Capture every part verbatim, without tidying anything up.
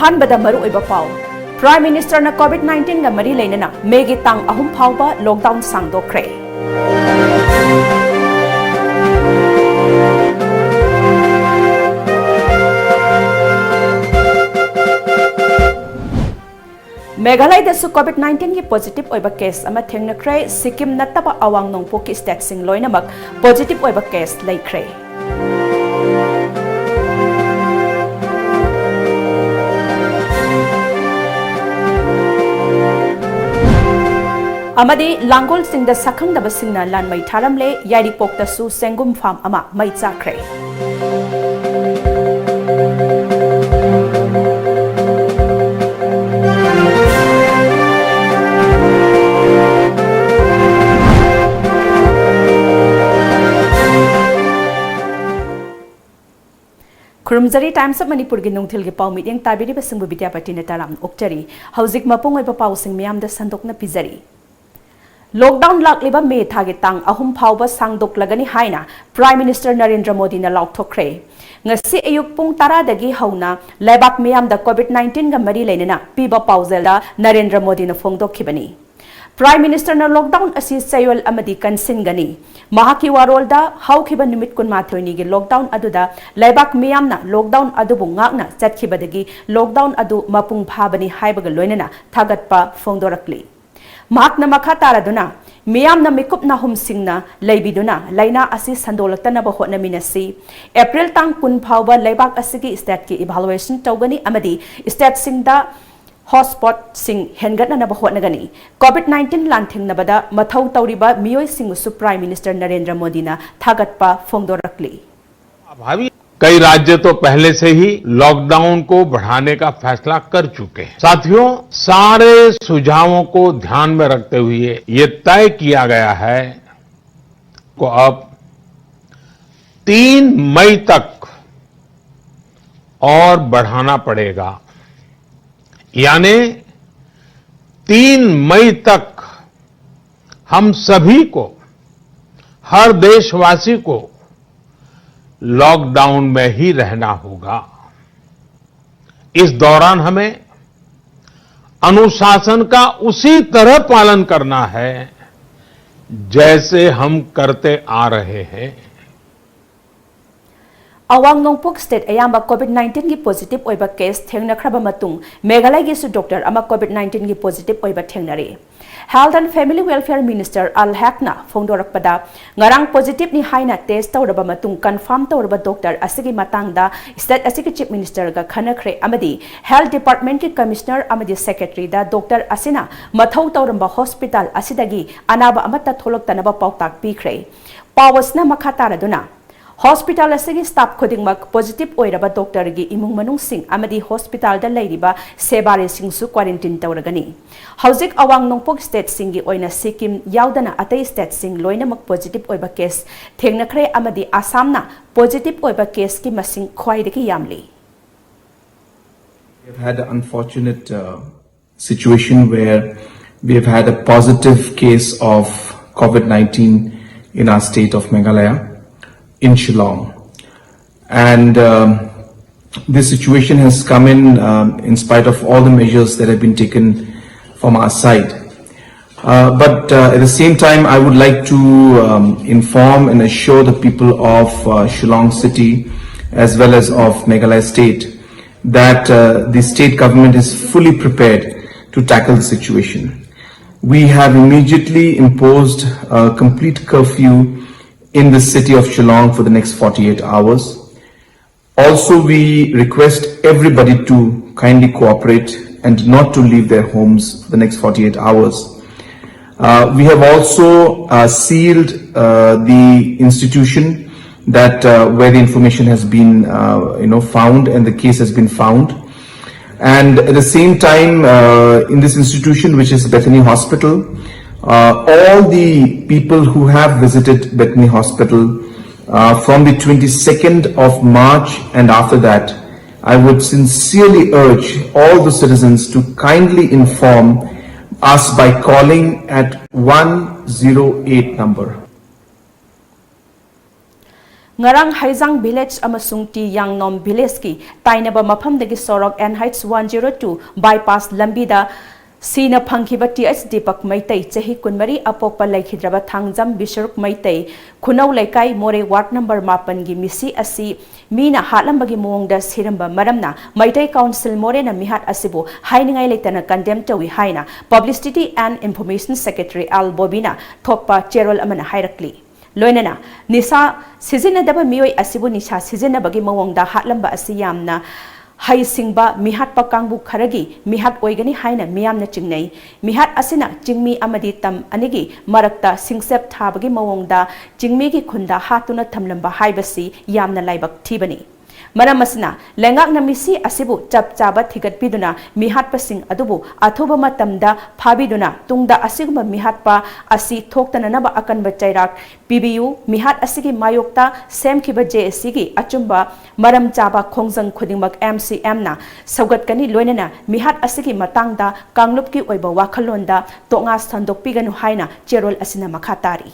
ꯑꯍꯥꯟꯕꯗ ꯃꯔꯨꯑꯣꯏꯕ ꯄꯥꯎ꯫ Prime Ministerꯅ COVID nineteen ꯒ ꯃꯔꯤ ꯂꯩꯅꯅ ꯃꯦꯒꯤ ꯇꯥꯡ ꯑꯍꯨꯝ ꯐꯥꯎꯕ lockdown ꯁꯥꯡꯗꯣꯛꯈ꯭ꯔꯦ꯫ ꯃꯦꯘꯥꯂꯌꯗꯁꯨ COVID nineteen ꯒꯤ positive ꯑꯣꯏꯕ case ꯑꯃ ꯊꯦꯡꯅꯈ꯭ꯔꯦ꯫ ꯁꯤꯛꯀꯤꯝ ꯅꯠꯇꯕ ꯑꯋꯥꯡ ꯅꯣꯡꯄꯣꯛꯀꯤ stateꯁꯤꯡ ꯂꯣꯏꯅꯃꯛ positive ꯑꯣꯏꯕ case ꯂꯩꯈ꯭ꯔꯦ꯫ ꯑꯃꯗꯤ ꯂꯥꯡꯒꯣꯜꯁꯤꯡꯗ ꯁꯛꯈꯪꯗꯕꯁꯤꯡꯅ ꯂꯥꯟꯃꯩ ꯊꯥꯔꯝꯂꯦ꯫ ꯌꯥꯏꯔꯤꯄꯣꯛꯇꯁꯨ ꯆꯦꯡꯒꯨꯝ farm ꯑꯃ ꯃꯩ ꯆꯥꯛꯈ꯭ꯔꯦ꯫ ꯈꯨꯔꯨꯝꯖꯔꯤ, Times of ꯃꯅꯤꯄꯨꯔꯒꯤ ꯅꯨꯡꯊꯤꯜꯒꯤ ꯄꯥꯎ ꯃꯤꯠꯌꯦꯡ ꯇꯥꯕꯤꯔꯤꯕꯁꯤꯡꯕꯨ ꯕꯤꯗ꯭ꯌꯥꯄꯇꯤꯅ ꯇꯔꯥꯝꯅ ꯑꯣꯛꯆꯔꯤ꯫ ꯍꯧꯖꯤꯛ ꯃꯄꯨꯡ ꯑꯣꯏꯕ ꯄꯥꯎꯁꯤꯡ ꯃꯤꯌꯥꯝꯗ ꯁꯟꯗꯣꯛꯅ ꯄꯤꯖꯔꯤ꯫ Lockdown ꯂꯥꯛꯂꯤꯕ ꯃꯦ ꯊꯥꯒꯤ ꯇꯥꯡ ꯑꯍꯨꯝ ꯐꯥꯎꯕ ꯁꯥꯡꯗꯣꯛꯂꯒꯅꯤ ꯍꯥꯏꯅ Prime Minister ꯅꯔꯦꯟꯗ꯭ꯔ ꯃꯣꯗꯤꯅ ꯂꯥꯎꯊꯣꯛꯈ꯭ꯔꯦ꯫ ꯉꯁꯤ ꯑꯌꯨꯛ ꯄꯨꯡ ꯇꯔꯥꯗꯒꯤ ꯍꯧꯅ ꯂꯩꯕꯥꯛ ꯃꯤꯌꯥꯝꯗ COVID nineteen ꯒ ꯃꯔꯤ ꯂꯩꯅꯅ ꯄꯤꯕ ꯄꯥꯎꯖꯦꯜꯗ ꯅꯔꯦꯟꯗ꯭ꯔ ꯃꯣꯗꯤꯅ ꯐꯣꯡꯗꯣꯛꯈꯤꯕꯅꯤ꯫ Prime Ministerꯅ lockdown ꯑꯁꯤ ꯆꯌꯣꯜ ꯑꯃꯗꯤ ꯀꯟꯁꯤꯟꯒꯅꯤ꯫ ꯃꯍꯥꯛꯀꯤ ꯋꯥꯔꯣꯜꯗ, ꯍꯧꯈꯤꯕ ꯅꯨꯃꯤꯠ ꯀꯨꯟꯃꯥꯊꯣꯏꯅꯤꯒꯤ lockdown ꯑꯗꯨꯗ ꯂꯩꯕꯥꯛ ꯃꯤꯌꯥꯝꯅ lockdown ꯑꯗꯨꯕꯨ ꯉꯥꯛꯅ ꯆꯠꯈꯤꯕꯗꯒꯤ lockdown ꯑꯗꯨ ꯃꯄꯨꯡ ꯐꯥꯕꯅꯤ ꯍꯥꯏꯕꯒ ꯂꯣꯏꯅꯅ ꯊꯥꯒꯠꯄ ꯐꯣꯡꯗꯣꯔꯛꯂꯤ꯫ ꯃꯍꯥꯛꯅ ꯃꯈꯥ ꯇꯥꯔꯗꯨꯅ, ꯃꯤꯌꯥꯝꯅ ꯃꯤꯀꯨꯞ ꯅꯥꯍꯨꯝꯁꯤꯡꯅ ꯂꯩꯕꯤꯗꯨꯅ ꯂꯥꯏꯅꯥ ꯑꯁꯤ ꯁꯟꯗꯣꯛꯂꯛꯇꯅꯕ ꯍꯣꯠꯅꯃꯤꯟꯅꯁꯤ꯫ ꯑꯦꯄ꯭ꯔꯤꯜ ꯇꯥꯡ ꯀꯨꯟ ꯐꯥꯎꯕ ꯂꯩꯕꯥꯛ ꯑꯁꯤꯒꯤ stateꯀꯤ evaluation ꯇꯧꯒꯅꯤ ꯑꯃꯗꯤ stateꯁꯤꯡꯗ hotspotꯁꯤꯡ ꯍꯦꯟꯒꯠꯅꯅꯕ ꯍꯣꯠꯅꯒꯅꯤ꯫ COVID nineteen ꯂꯥꯟꯊꯦꯡꯅꯕꯗ ꯃꯊꯧ ꯇꯧꯔꯤꯕ ꯃꯤꯑꯣꯏꯁꯤꯡꯕꯨꯁꯨ Prime Minister ꯅꯔꯦꯟꯗ꯭ꯔ ꯃꯣꯗꯤꯅ ꯊꯥꯒꯠꯄ ꯐꯣꯡꯗꯣꯔꯛꯂꯤ꯫ भावी कई राज्य तो पहले से ही लॉकडाउन को बढ़ाने का फैसला कर चुके हैं। साथियों, सारे सुझावों को ध्यान में रखते हुए ये तय किया गया है को अब तीन मई तक और बढ़ाना पड़ेगा। यानी तीन मई तक हम सभी को, हर देशवासी को लॉकडाउन में ही रहना होगा। इस दौरान हमें अनुशासन का उसी तरह पालन करना है, जैसे हम करते आ रहे हैं। ꯑꯋꯥꯡ ꯅꯣꯡꯄꯣꯛ ꯁ꯭ꯇꯦꯠ ꯑꯌꯥꯝꯕ ꯀꯣꯚꯤꯗ ꯅꯥꯏꯟꯇꯤꯟꯒꯤ ꯄꯣꯖꯤꯇꯤꯚ ꯑꯣꯏꯕ ꯀꯦꯁ ꯊꯦꯡꯅꯈ꯭ꯔꯕ ꯃꯇꯨꯡ, ꯃꯦꯘꯥꯂꯌꯒꯤꯁꯨ ꯗꯣꯛꯇꯔ ꯑꯃ ꯀꯣꯚꯤꯗ ꯅꯥꯏꯟꯇꯤꯟꯒꯤ ꯄꯣꯖꯤꯇꯤꯚ ꯑꯣꯏꯕ ꯊꯦꯡꯅꯔꯦ꯫ Health and Family Welfare Minister ꯑꯜ ꯍꯦꯛꯅ ꯐꯣꯡꯗꯣꯔꯛꯄꯗ, ꯉꯔꯥꯡ ꯄꯣꯖꯤꯇꯤꯚꯅꯤ ꯍꯥꯏꯅ ꯇꯦꯁ ꯇꯧꯔꯕ ꯃꯇꯨꯡ ꯀꯟꯐꯥꯔꯝ ꯇꯧꯔꯕ ꯗꯣꯛꯇꯔ ꯑꯁꯤꯒꯤ ꯃꯇꯥꯡꯗ ꯁ꯭ꯇꯦꯠ ꯑꯁꯤꯒꯤ ꯆꯤꯐ ꯃꯤꯅꯤꯁꯇꯔꯒ ꯈꯟꯅꯈ꯭ꯔꯦ ꯑꯃꯗꯤ ꯍꯦꯜꯊ ꯗꯤꯄꯥꯔꯠꯃꯦꯟꯠꯀꯤ ꯀꯃꯤꯁꯅꯔ ꯑꯃꯗꯤ ꯁꯦꯀ꯭ꯔꯦꯇꯔꯤꯗ ꯗꯣꯛꯇꯔ ꯑꯁꯤꯅ ꯃꯊꯧ ꯇꯧꯔꯝꯕ ꯍꯣꯁꯄꯤꯇꯥꯜ ꯑꯁꯤꯗꯒꯤ ꯑꯅꯥꯕ ꯑꯃꯠꯇ ꯊꯣꯛꯂꯛꯇꯅꯕ ꯄꯥꯎꯇꯥꯛ ꯄꯤꯈ꯭ꯔꯦ꯫ ꯄꯥꯎ ꯑꯁꯤꯅ ꯃꯈꯥ ꯇꯥꯔꯗꯨꯅ, ꯍꯣꯁꯄꯤꯇꯥꯜ ꯑꯁꯤꯒꯤ ꯁ꯭ꯇꯥꯐ ꯈꯨꯗꯤꯡꯃꯛ ꯄꯣꯖꯤꯇꯤꯚ ꯑꯣꯏꯔꯕ ꯗꯣꯛꯇꯔꯒꯤ ꯏꯃꯨꯡ ꯃꯅꯨꯡꯁꯤꯡ ꯑꯃꯗꯤ ꯍꯣꯁꯄꯤꯇꯥꯜꯗ ꯂꯩꯔꯤꯕ ꯁꯦꯕꯥꯔꯤꯁꯤꯡꯁꯨ ꯀ꯭ꯋꯥꯔꯦꯟꯇꯤꯟ ꯇꯧꯔꯒꯅꯤ꯫ ꯍꯧꯖꯤꯛ ꯑꯋꯥꯡ ꯅꯣꯡꯄꯣꯛ ꯁ꯭ꯇꯦꯠꯁꯤꯡꯒꯤ ꯑꯣꯏꯅ ꯁꯤꯛꯀꯤꯝ ꯌꯥꯎꯗꯅ ꯑꯇꯩ ꯁ꯭ꯇꯦꯠꯁꯤꯡ ꯂꯣꯏꯅꯃꯛ ꯄꯣꯖꯤꯇꯤꯚ ꯑꯣꯏꯕ ꯀꯦꯁ ꯊꯦꯡꯅꯈ꯭ꯔꯦ ꯑꯃꯗꯤ ꯑꯁꯥꯝꯅ ꯄꯣꯖꯤꯇꯤꯚ ꯑꯣꯏꯕ ꯀꯦꯁꯀꯤ ꯃꯁꯤꯡ ꯈ꯭ꯋꯥꯏꯗꯒꯤ ꯌꯥꯝꯂꯤ꯫ We've had an unfortunate uh, situation where we have had a positive case of COVID nineteen in our state of Meghalaya, in Shillong. And um, this situation has come in um, in spite of all the measures that have been taken from our side. Uh, but uh, at the same time, I would like to um, inform and assure the people of uh, Shillong City as well as of Meghalaya State that uh, the state government is fully prepared to tackle the situation. We have immediately imposed a complete curfew in the city of Shillong for the next forty-eight hours. Also, we request everybody to kindly cooperate and not to leave their homes for the next forty-eight hours. Uh, we have also uh, sealed uh, the institution that uh, where the information has been uh, you know found and the case has been found. And at the same time, uh, in this institution, which is Bethany Hospital, uh, all the people who have visited Bethany Hospital uh, from the twenty-second of March and after that, I would sincerely urge all the citizens to kindly inform us by calling at one zero eight number. ꯉꯔꯥꯡ ꯍꯩꯖꯥꯡ village ꯑꯃꯁꯨꯡ T ꯌꯥꯡꯅꯣꯝ ꯚꯤꯂꯦꯖꯀꯤ ꯇꯥꯏꯅꯕ ꯃꯐꯝꯗꯒꯤ ꯁꯣꯔꯣꯛ N H one zero two bypass ꯂꯝꯕꯤꯗ ꯁꯤꯅ ꯐꯪꯈꯤꯕ T H Deepak Meitei, ꯆꯍꯤ ꯀꯨꯟꯃꯔꯤ, ꯑꯄꯣꯛꯄ ꯂꯩꯈꯤꯗ꯭ꯔꯕ ꯊꯥꯡꯖꯝ ꯕꯤꯁ꯭ꯋꯔꯨꯞ ꯃꯩꯇꯩ, ꯈꯨꯅꯧ ꯂꯩꯀꯥꯏ, ꯃꯣꯔꯦ ꯋꯥꯔꯗ ꯅꯝꯕꯔ ꯃꯥꯄꯟꯒꯤ ꯃꯤꯁꯤ ꯑꯁꯤ ꯃꯤꯅ ꯍꯥꯠꯂꯝꯕꯒꯤ ꯃꯑꯣꯡꯗ ꯁꯤꯔꯝꯕ ꯃꯔꯝꯅ ꯃꯩꯇꯩ ꯀꯥꯎꯟꯁꯤꯜ ꯃꯣꯔꯦꯅ ꯃꯤꯍꯥꯠ ꯑꯁꯤꯕꯨ ꯍꯥꯏꯅꯤꯡꯉꯥꯏ ꯂꯩꯇꯅ ꯀꯟꯗꯦꯝ ꯇꯧꯏ ꯍꯥꯏꯅ Publicity and Information Secretary L ꯕꯣꯕꯤꯅ ꯊꯣꯛꯄ ꯆꯦꯔꯣꯜ ꯑꯃꯅ ꯍꯥꯏꯔꯛꯂꯤ꯫ ꯂꯣꯏꯅꯅ ꯅꯤꯁꯥ ꯁꯤꯖꯤꯟꯅꯗꯕ ꯃꯤꯑꯣꯏ ꯑꯁꯤꯕꯨ ꯅꯤꯁꯥ ꯁꯤꯖꯤꯟꯅꯕꯒꯤ ꯃꯑꯣꯡꯗ ꯍꯥꯠꯂꯝꯕ ꯑꯁꯤ ꯌꯥꯝꯅ ꯍꯩꯁꯤꯡꯕ ꯃꯤꯍꯥꯠꯄ ꯀꯥꯡꯕꯨ ꯈꯔꯒꯤ ꯃꯤꯍꯥꯠ ꯑꯣꯏꯒꯅꯤ ꯍꯥꯏꯅ ꯃꯤꯌꯥꯝꯅ ꯆꯤꯡꯅꯩ꯫ ꯃꯤꯍꯥꯠ ꯑꯁꯤꯅ ꯆꯤꯡꯃꯤ ꯑꯃꯗꯤ ꯇꯝ ꯑꯅꯤꯒꯤ ꯃꯔꯛꯇ ꯁꯤꯡꯆꯞ ꯊꯥꯕꯒꯤ ꯃꯑꯣꯡꯗ ꯆꯤꯡꯃꯤꯒꯤ ꯈꯨꯟꯗ ꯍꯥꯠꯇꯨꯅ ꯊꯝꯂꯝꯕ ꯍꯥꯏꯕꯁꯤ ꯌꯥꯝꯅ ꯂꯥꯏꯕꯛ ꯊꯤꯕꯅꯤ꯫ ꯃꯔꯝ ꯑꯁꯤꯅ, ꯂꯩꯉꯥꯛꯅ ꯃꯤꯁꯤ ꯑꯁꯤꯕꯨ ꯆꯞ ꯆꯥꯕ ꯊꯤꯒꯠꯄꯤꯗꯨꯅ, ꯃꯤꯍꯥꯠꯄꯁꯤꯡ ꯑꯗꯨꯕꯨ ꯑꯊꯨꯕ ꯃꯇꯝꯗ ꯐꯥꯕꯤꯗꯨꯅ, ꯇꯨꯡꯗ ꯑꯁꯤꯒꯨꯝꯕ ꯃꯤꯍꯥꯠꯄ ꯑꯁꯤ ꯊꯣꯛꯇꯅꯅꯕ ꯑꯀꯟꯕ ꯆꯩꯔꯥꯛ ꯄꯤꯕꯤꯌꯨ꯫ ꯃꯤꯍꯥꯠ ꯑꯁꯤꯒꯤ ꯃꯥꯌꯣꯛꯇ ꯁꯦꯝꯈꯤꯕ J A Cꯒꯤ ꯑꯆꯨꯝꯕ ꯃꯔꯝ ꯆꯥꯕ ꯈꯣꯡꯖꯪ ꯈꯨꯗꯤꯡꯃꯛ M C Mꯅ ꯁꯧꯒꯠꯀꯅꯤ, ꯂꯣꯏꯅꯅ ꯃꯤꯍꯥꯠ ꯑꯁꯤꯒꯤ ꯃꯇꯥꯡꯗ ꯀꯥꯡꯂꯨꯞꯀꯤ ꯑꯣꯏꯕ ꯋꯥꯈꯜꯂꯣꯟꯗ ꯇꯣꯉꯥ ꯁꯟꯗꯣꯛꯄꯤꯒꯅꯨ ꯍꯥꯏꯅ ꯆꯦꯔꯣꯜ ꯑꯁꯤꯅ ꯃꯈꯥ ꯇꯥꯔꯤ꯫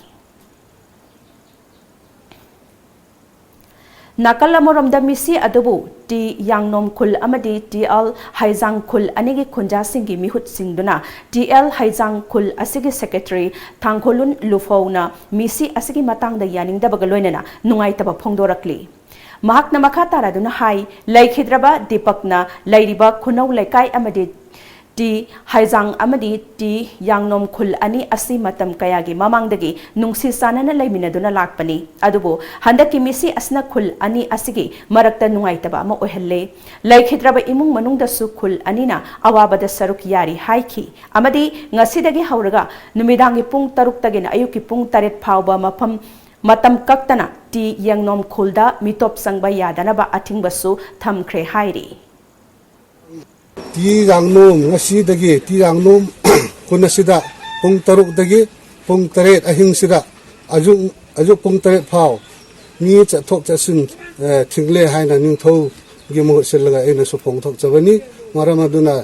ꯅꯥꯀꯜ ꯑꯃꯔꯣꯝꯗ, ꯃꯤꯁꯤ ꯑꯗꯨꯕꯨ ꯇꯤ ꯌꯥꯡꯅꯣꯝ ꯈꯨꯜ ꯑꯃꯗꯤ ꯇꯤ ꯑꯦꯜ ꯍꯩꯖꯥꯡ ꯈꯨꯜ ꯑꯅꯤꯒꯤ ꯈꯨꯟꯖꯥꯁꯤꯡꯒꯤ ꯃꯤꯍꯨꯠ ꯁꯤꯡꯗꯨꯅ ꯇꯤ ꯑꯦꯜ ꯍꯩꯖꯥꯡ ꯈꯨꯜ ꯑꯁꯤꯒꯤ ꯁꯦꯀ꯭ꯔꯦꯇꯔꯤ ꯊꯥꯡꯈꯣꯂꯨꯟ ꯂꯨꯐꯧꯅ ꯃꯤꯁꯤ ꯑꯁꯤꯒꯤ ꯃꯇꯥꯡꯗ ꯌꯥꯅꯤꯡꯗꯕꯒ ꯂꯣꯏꯅꯅ ꯅꯨꯡꯉꯥꯏꯇꯕ ꯐꯣꯡꯗꯣꯔꯛꯂꯤ꯫ ꯃꯍꯥꯛꯅ ꯃꯈꯥ ꯇꯥꯔꯗꯨꯅ ꯍꯥꯏ, ꯂꯩꯈꯤꯗ꯭ꯔꯕ ꯗꯤꯄꯛꯅ ꯂꯩꯔꯤꯕ ꯈꯨꯅꯧ ꯂꯩꯀꯥꯏ ꯑꯃꯗꯤ ꯇꯤ ꯍꯩꯖꯥꯡ ꯑꯃꯗꯤ ꯇꯤ ꯌꯥꯡꯅꯣꯝ ꯈꯨꯜ ꯑꯅꯤ ꯑꯁꯤ ꯃꯇꯝ ꯀꯌꯥꯒꯤ ꯃꯃꯥꯡꯗꯒꯤ ꯅꯨꯡꯁꯤ ꯆꯥꯟꯅꯅ ꯂꯩꯃꯤꯟꯅꯗꯨꯅ ꯂꯥꯛꯄꯅꯤ꯫ ꯑꯗꯨꯕꯨ ꯍꯟꯗꯛꯀꯤ ꯃꯤꯁꯤ ꯑꯁꯤꯅ ꯈꯨꯜ ꯑꯅꯤ ꯑꯁꯤꯒꯤ ꯃꯔꯛꯇ ꯅꯨꯡꯉꯥꯏꯇꯕ ꯑꯃ ꯑꯣꯏꯍꯜꯂꯦ꯫ ꯂꯩꯈꯤꯗ꯭ꯔꯕ ꯏꯃꯨꯡ ꯃꯅꯨꯡꯗꯁꯨ ꯈꯨꯜ ꯑꯅꯤꯅ ꯑꯋꯥꯕꯗ ꯁꯔꯨꯛ ꯌꯥꯔꯤ ꯍꯥꯏꯈꯤ ꯑꯃꯗꯤ ꯉꯁꯤꯗꯒꯤ ꯍꯧꯔꯒ ꯅꯨꯃꯤꯗꯥꯡꯒꯤ ꯄꯨꯡ ꯇꯔꯨꯛꯇꯒꯤꯅ ꯑꯌꯨꯛꯀꯤ ꯄꯨꯡ ꯇꯔꯦꯠ ꯐꯥꯎꯕ ꯃꯐꯝ, ꯃꯇꯝ ꯀꯛꯇꯅ ꯇꯤ ꯌꯥꯡꯅꯣꯝ ꯈꯨꯜꯗ ꯃꯤꯇꯣꯞ ꯆꯪꯕ ꯌꯥꯗꯅꯕ ꯑꯊꯤꯡꯕꯁꯨ ꯊꯝꯈ꯭ꯔꯦ ꯍꯥꯏꯔꯤ꯫ ꯇꯤ ꯌꯥꯡꯅꯣꯝ, ꯉꯁꯤꯗꯒꯤ ꯇꯤ ꯌꯥꯡꯅꯣꯝ ꯈꯨꯟ ꯑꯁꯤꯗ ꯄꯨꯡ ꯇꯔꯨꯛꯇꯒꯤ ꯄꯨꯡ ꯇꯔꯦꯠ ꯑꯍꯤꯡꯁꯤꯗ, ꯑꯌꯨꯛ, ꯑꯌꯨꯛ ꯄꯨꯡ ꯇꯔꯦꯠ ꯐꯥꯎ ꯃꯤ ꯆꯠꯊꯣꯛ ꯆꯠꯁꯤꯟ, ꯑꯦ, ꯊꯤꯡꯂꯦ ꯍꯥꯏꯅ ꯅꯤꯡꯊꯧꯒꯤ ꯃꯍꯨꯠ ꯁꯤꯜꯂꯒ ꯑꯩꯅꯁꯨ ꯐꯣꯡꯗꯣꯛꯆꯕꯅꯤ꯫ ꯃꯔꯝ ꯑꯗꯨꯅ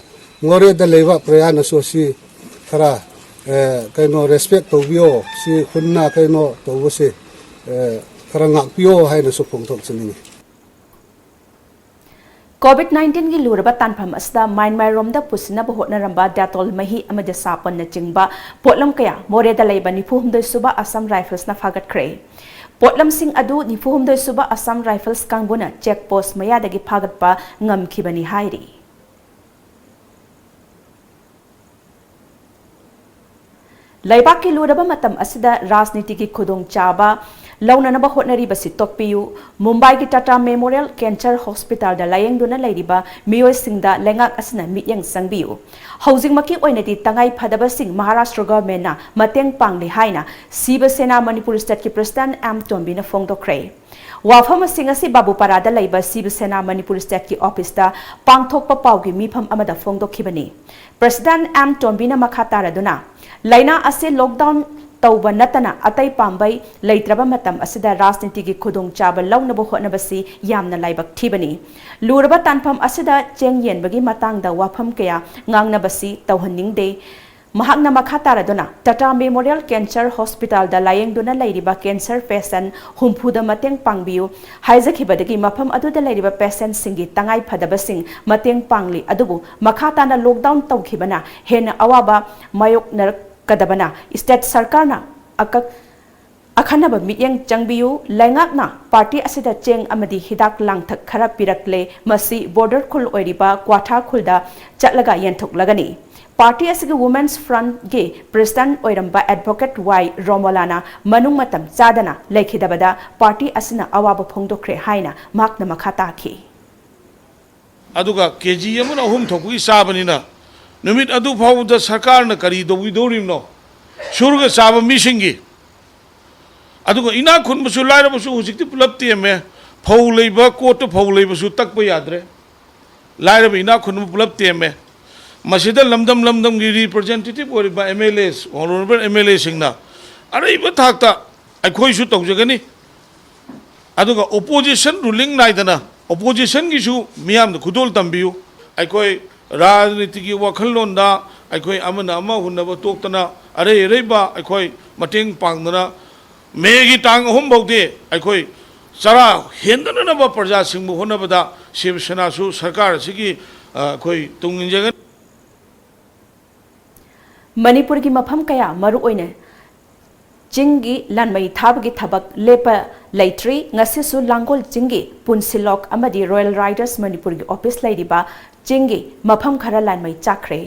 ꯃꯣꯔꯦꯗ ꯂꯩꯕ ꯄ꯭ꯔꯖꯥꯅꯁꯨ ꯑꯁꯤ ꯈꯔ, ꯑꯦ, ꯀꯩꯅꯣ, ꯔꯦꯁꯄꯦꯛ ꯇꯧꯕꯤꯌꯣ꯫ ꯁꯤ ꯈꯨꯟꯅ ꯀꯩꯅꯣ ꯇꯧꯕꯁꯦ, ꯑꯦ, ꯈꯔ ꯉꯥꯛꯄꯤꯌꯣ ꯍꯥꯏꯅꯁꯨ ꯐꯣꯡꯗꯣꯛꯆꯅꯤꯡꯉꯤ꯫ ꯀꯣꯚꯤꯗ ꯅꯥꯏꯟꯇꯤꯟꯒꯤ ꯂꯨꯔꯕ ꯇꯥꯟꯐꯝ ꯑꯁꯤꯗ ꯃ꯭ꯌꯥꯟꯃꯥꯔꯔꯣꯝꯗ ꯄꯨꯁꯤꯟꯅꯕ ꯍꯣꯠꯅꯔꯝꯕ ꯗꯦꯇꯣꯜ ꯃꯍꯤ ꯑꯃꯗꯤ ꯁꯥꯄꯣꯟꯅꯆꯤꯡꯕ ꯄꯣꯠꯂꯝ ꯀꯌꯥ ꯃꯣꯔꯦꯗ ꯂꯩꯕ ꯅꯤꯐꯨ ꯍꯨꯝꯗꯣꯏ ꯁꯨꯕ ꯑꯁꯥꯝ ꯔꯥꯏꯐꯜꯁꯅ ꯐꯥꯒꯠꯈ꯭ꯔꯦ꯫ ꯄꯣꯠꯂꯝꯁꯤꯡ ꯑꯗꯨ ꯅꯤꯐꯨ ꯍꯨꯝꯗꯣꯏ ꯁꯨꯕ ꯑꯁꯥꯝ ꯔꯥꯏꯐꯜꯁ ꯀꯥꯡꯕꯨꯅ ꯆꯦꯛ ꯄꯣꯁ꯭ꯠ ꯃꯌꯥꯗꯒꯤ ꯐꯥꯒꯠꯄ ꯉꯝꯈꯤꯕꯅꯤ ꯍꯥꯏꯔꯤ꯫ ꯂꯩꯕꯥꯛꯀꯤ ꯂꯨꯔꯕ ꯃꯇꯝ ꯑꯁꯤꯗ ꯔꯥꯖꯅꯤꯇꯤꯒꯤ ꯈꯨꯗꯣꯡꯆꯥꯕ ꯂꯧꯅꯅꯕ ꯍꯣꯠꯅꯔꯤꯕꯁꯤ ꯇꯣꯛꯄꯤꯌꯨ꯫ ꯃꯨꯝꯕꯥꯏꯒꯤ ꯇꯥꯇꯥ ꯃꯦꯃꯣꯔꯤꯌꯦꯜ ꯀꯦꯟꯁꯔ ꯍꯣꯁꯄꯤꯇꯥꯜꯗ ꯂꯥꯌꯦꯡꯗꯨꯅ ꯂꯩꯔꯤꯕ ꯃꯤꯑꯣꯏꯁꯤꯡꯗ ꯂꯩꯉꯥꯛ ꯑꯁꯤꯅ ꯃꯤꯠꯌꯦꯡ ꯆꯪꯕꯤꯌꯨ꯫ ꯍꯧꯖꯤꯛꯃꯛꯀꯤ ꯑꯣꯏꯅꯗꯤ ꯇꯉꯥꯏ ꯐꯗꯕꯁꯤꯡ ꯃꯍꯥꯔꯥꯁꯇ꯭ꯔ ꯒꯚꯔꯟꯃꯦꯟꯠꯅ ꯃꯇꯦꯡ ꯄꯥꯡꯂꯤ ꯍꯥꯏꯅ ꯁꯤꯕ ꯁꯦꯅꯥ ꯃꯅꯤꯄꯨꯔ ꯁ꯭ꯇꯦꯠꯀꯤ ꯄ꯭ꯔꯁꯤꯗꯦꯟꯠ ꯑꯦꯝ ꯇꯣꯝꯕꯤꯅ ꯐꯣꯡꯗꯣꯛꯈ꯭ꯔꯦ꯫ ꯋꯥꯐꯝꯁꯤꯡ ꯑꯁꯤ ꯕꯥꯕꯨꯄꯥꯔꯥꯗ ꯂꯩꯕ ꯁꯤꯕ ꯁꯦꯅꯥ ꯃꯅꯤꯄꯨꯔ ꯁ꯭ꯇꯦꯠꯀꯤ ꯑꯣꯐꯤꯁꯇ ꯄꯥꯡꯊꯣꯛꯄ ꯄꯥꯎꯒꯤ ꯃꯤꯐꯝ ꯑꯃꯗ ꯐꯣꯡꯗꯣꯛꯈꯤꯕꯅꯤ꯫ ꯄ꯭ꯔꯁꯤꯗꯦꯟꯠ ꯑꯦꯝ ꯇꯣꯝꯕꯤꯅ ꯃꯈꯥ ꯇꯥꯔꯗꯨꯅ, ꯂꯥꯏꯅꯥ ꯑꯁꯤ ꯂꯣꯛꯗꯥꯎꯟ ꯇꯧꯕ ꯅꯠꯇꯅ ꯑꯇꯩ ꯄꯥꯝꯕꯩ ꯂꯩꯇ꯭ꯔꯕ ꯃꯇꯝ ꯑꯁꯤꯗ ꯔꯥꯖꯅꯤꯇꯤꯒꯤ ꯈꯨꯗꯣꯡꯆꯥꯕ ꯂꯧꯅꯕ ꯍꯣꯠꯅꯕꯁꯤ ꯌꯥꯝꯅ ꯂꯥꯏꯕꯛ ꯊꯤꯕꯅꯤ꯫ ꯂꯨꯔꯕ ꯇꯥꯟꯐꯝ ꯑꯁꯤꯗ ꯆꯦꯡ ꯌꯦꯟꯕꯒꯤ ꯃꯇꯥꯡꯗ ꯋꯥꯐꯝ ꯀꯌꯥ ꯉꯥꯡꯅꯕꯁꯤ ꯇꯧꯍꯟꯅꯤꯡꯗꯦ꯫ ꯃꯍꯥꯛꯅ ꯃꯈꯥ ꯇꯥꯔꯗꯨꯅ, ꯇꯥꯇꯥ ꯃꯦꯃꯣꯔꯤꯌꯦꯜ ꯀꯦꯟꯁꯔ ꯍꯣꯁꯄꯤꯇꯥꯜꯗ ꯂꯥꯌꯦꯡꯗꯨꯅ ꯂꯩꯔꯤꯕ ꯀꯦꯟꯁꯔ ꯄꯦꯁꯦꯟꯠ ꯍꯨꯝꯐꯨꯗ ꯃꯇꯦꯡ ꯄꯥꯡꯕꯤꯌꯨ ꯍꯥꯏꯖꯈꯤꯕꯗꯒꯤ ꯃꯐꯝ ꯑꯗꯨꯗ ꯂꯩꯔꯤꯕ ꯄꯦꯁꯦꯟꯠꯁꯤꯡꯒꯤ ꯇꯉꯥꯏ ꯐꯗꯕꯁꯤꯡ ꯃꯇꯦꯡ ꯄꯥꯡꯂꯤ꯫ ꯑꯗꯨꯕꯨ ꯃꯈꯥ ꯇꯥꯅ ꯂꯣꯛꯗꯥꯎꯟ ꯇꯧꯈꯤꯕꯅ ꯍꯦꯟꯅ ꯑꯋꯥꯕ ꯃꯥꯌꯣꯛꯅꯔꯛꯀꯗꯕꯅ ꯁ꯭ꯇꯦꯠ ꯁꯔꯀꯥꯔꯅ ꯑꯀꯛ-, ꯑꯈꯟꯅꯕ ꯃꯤꯠꯌꯦꯡ ꯆꯪꯕꯤꯌꯨ꯫ ꯂꯩꯉꯥꯛꯅ ꯄꯥꯔꯇꯤ ꯑꯁꯤꯗ ꯆꯦꯡ ꯑꯃꯗꯤ ꯍꯤꯗꯥꯛ ꯂꯥꯡꯊꯛ ꯈꯔ ꯄꯤꯔꯛꯂꯦ꯫ ꯃꯁꯤ ꯕꯣꯔꯗꯔ ꯈꯨꯜ ꯑꯣꯏꯔꯤꯕ ꯀ꯭ꯋꯥꯊꯥ ꯈꯨꯜꯗ ꯆꯠꯂꯒ ꯌꯦꯟꯊꯣꯛꯂꯒꯅꯤ꯫ ꯄꯥꯔꯇꯤ ꯑꯁꯤꯒꯤ ꯋꯨꯃꯦꯟꯁ ꯐ꯭ꯔꯟꯠꯀꯤ ꯄ꯭ꯔꯁꯤꯗꯦꯟꯠ ꯑꯣꯏꯔꯝꯕ ꯑꯦꯗꯚꯣꯀꯦꯠ ꯋꯥꯏ ꯔꯣꯃꯣꯂꯥꯅ ꯃꯅꯨꯡ ꯃꯇꯝ ꯆꯥꯗꯅ ꯂꯩꯈꯤꯗꯕꯗ ꯄꯥꯔꯇꯤ ꯑꯁꯤꯅ ꯑꯋꯥꯕ ꯐꯣꯡꯗꯣꯛꯈ꯭ꯔꯦ ꯍꯥꯏꯅ ꯃꯍꯥꯛꯅ ꯃꯈꯥ ꯇꯥꯈꯤ꯫ ꯑꯗꯨꯒ ꯀꯦ ꯖꯤ ꯑꯃꯅ ꯑꯍꯨꯝ ꯊꯣꯛꯄꯒꯤ ꯆꯥꯕꯅꯤꯅ ꯅꯨꯃꯤꯠ ꯑꯗꯨ ꯐꯥꯎꯕꯗ ꯁꯔꯀꯥꯔꯅ ꯀꯔꯤ ꯇꯧꯕꯤꯗꯧꯔꯤꯕꯅꯣ? ꯁꯨꯔꯒ ꯆꯥꯕ ꯃꯤꯁꯤꯡꯒꯤ꯫ ꯑꯗꯨꯒ ꯏꯅꯥꯛ ꯈꯨꯟꯕꯁꯨ ꯂꯥꯏꯔꯕꯁꯨ ꯍꯧꯖꯤꯛꯇꯤ ꯄꯨꯂꯞ ꯇꯦꯝꯃꯦ꯫ ꯐꯧ ꯂꯩꯕ ꯀꯣꯠꯇ ꯐꯧ ꯂꯩꯕꯁꯨ ꯇꯛꯄ ꯌꯥꯗ꯭ꯔꯦ꯫ ꯂꯥꯏꯔꯕ ꯏꯅꯥꯛ ꯈꯨꯟꯕ ꯄꯨꯂꯞ ꯇꯦꯝꯃꯦ꯫ ꯃꯁꯤꯗ ꯂꯝꯗꯝ ꯂꯝꯗꯝꯒꯤ ꯔꯤꯄ꯭ꯔꯖꯦꯟꯇꯦꯇꯤꯚ ꯑꯣꯏꯔꯤꯕ ꯑꯦꯝ ꯑꯦꯜ ꯑꯦꯁ, ꯑꯣꯅꯔꯦꯕꯜ ꯑꯦꯝ ꯑꯦꯜ ꯑꯦꯁꯤꯡꯅ ꯑꯔꯩꯕ ꯊꯥꯛꯇ ꯑꯩꯈꯣꯏꯁꯨ ꯇꯧꯖꯒꯅꯤ꯫ ꯑꯗꯨꯒ ꯑꯣꯄꯣꯖꯤꯁꯟ ꯔꯨꯂꯤꯡ ꯅꯥꯏꯗꯅ ꯑꯣꯄꯣꯖꯤꯁꯟꯒꯤꯁꯨ ꯃꯤꯌꯥꯝꯗ ꯈꯨꯗꯣꯜ ꯇꯝꯕꯤꯌꯨ꯫ ꯑꯩꯈꯣꯏ ꯔꯥꯖꯅꯤꯇꯤꯒꯤ ꯋꯥꯈꯜꯂꯣꯟꯗ ꯑꯩꯈꯣꯏ ꯑꯃꯅ ꯑꯃ ꯍꯨꯟꯅꯕ ꯇꯣꯛꯇꯅ ꯑꯔꯩ ꯑꯔꯩꯕ ꯑꯩꯈꯣꯏ ꯃꯇꯦꯡ ꯄꯥꯡꯗꯅ ꯃꯦꯒꯤ ꯇꯥꯡ ꯑꯍꯨꯝ ꯐꯥꯎꯗꯤ ꯑꯩꯈꯣꯏ ꯆꯔꯥ ꯍꯦꯟꯗꯅꯅꯕ ꯄ꯭ꯔꯖꯥꯁꯤꯡꯕꯨ ꯍꯣꯠꯅꯕꯗ ꯁꯤꯕ ꯁꯦꯅꯥꯁꯨ ꯁꯔꯀꯥꯔ ꯑꯁꯤꯒꯤ, ꯑ, ꯑꯩꯈꯣꯏ ꯇꯨꯡ ꯏꯟꯖꯒꯅꯤ꯫ ꯃꯅꯤꯄꯨꯔꯒꯤ ꯃꯐꯝ ꯀꯌꯥ, ꯃꯔꯨꯑꯣꯏꯅ ꯆꯤꯡꯒꯤ ꯂꯥꯟꯃꯩ ꯊꯥꯕꯒꯤ ꯊꯕꯛ ꯂꯦꯞꯄ ꯂꯩꯇ꯭ꯔꯤ꯫ ꯉꯁꯤꯁꯨ ꯂꯥꯡꯒꯣꯜ ꯆꯤꯡꯒꯤ ꯄꯨꯟꯁꯤꯂꯣꯛ ꯑꯃꯗꯤ ꯔꯣꯌꯦꯜ ꯔꯥꯏꯗꯔꯁ ꯃꯅꯤꯄꯨꯔꯒꯤ ꯑꯣꯐꯤꯁ ꯂꯩꯔꯤꯕ ꯆꯤꯡꯒꯤ ꯃꯐꯝ ꯈꯔ ꯂꯥꯟꯃꯩ ꯆꯥꯛꯈ꯭ꯔꯦ꯫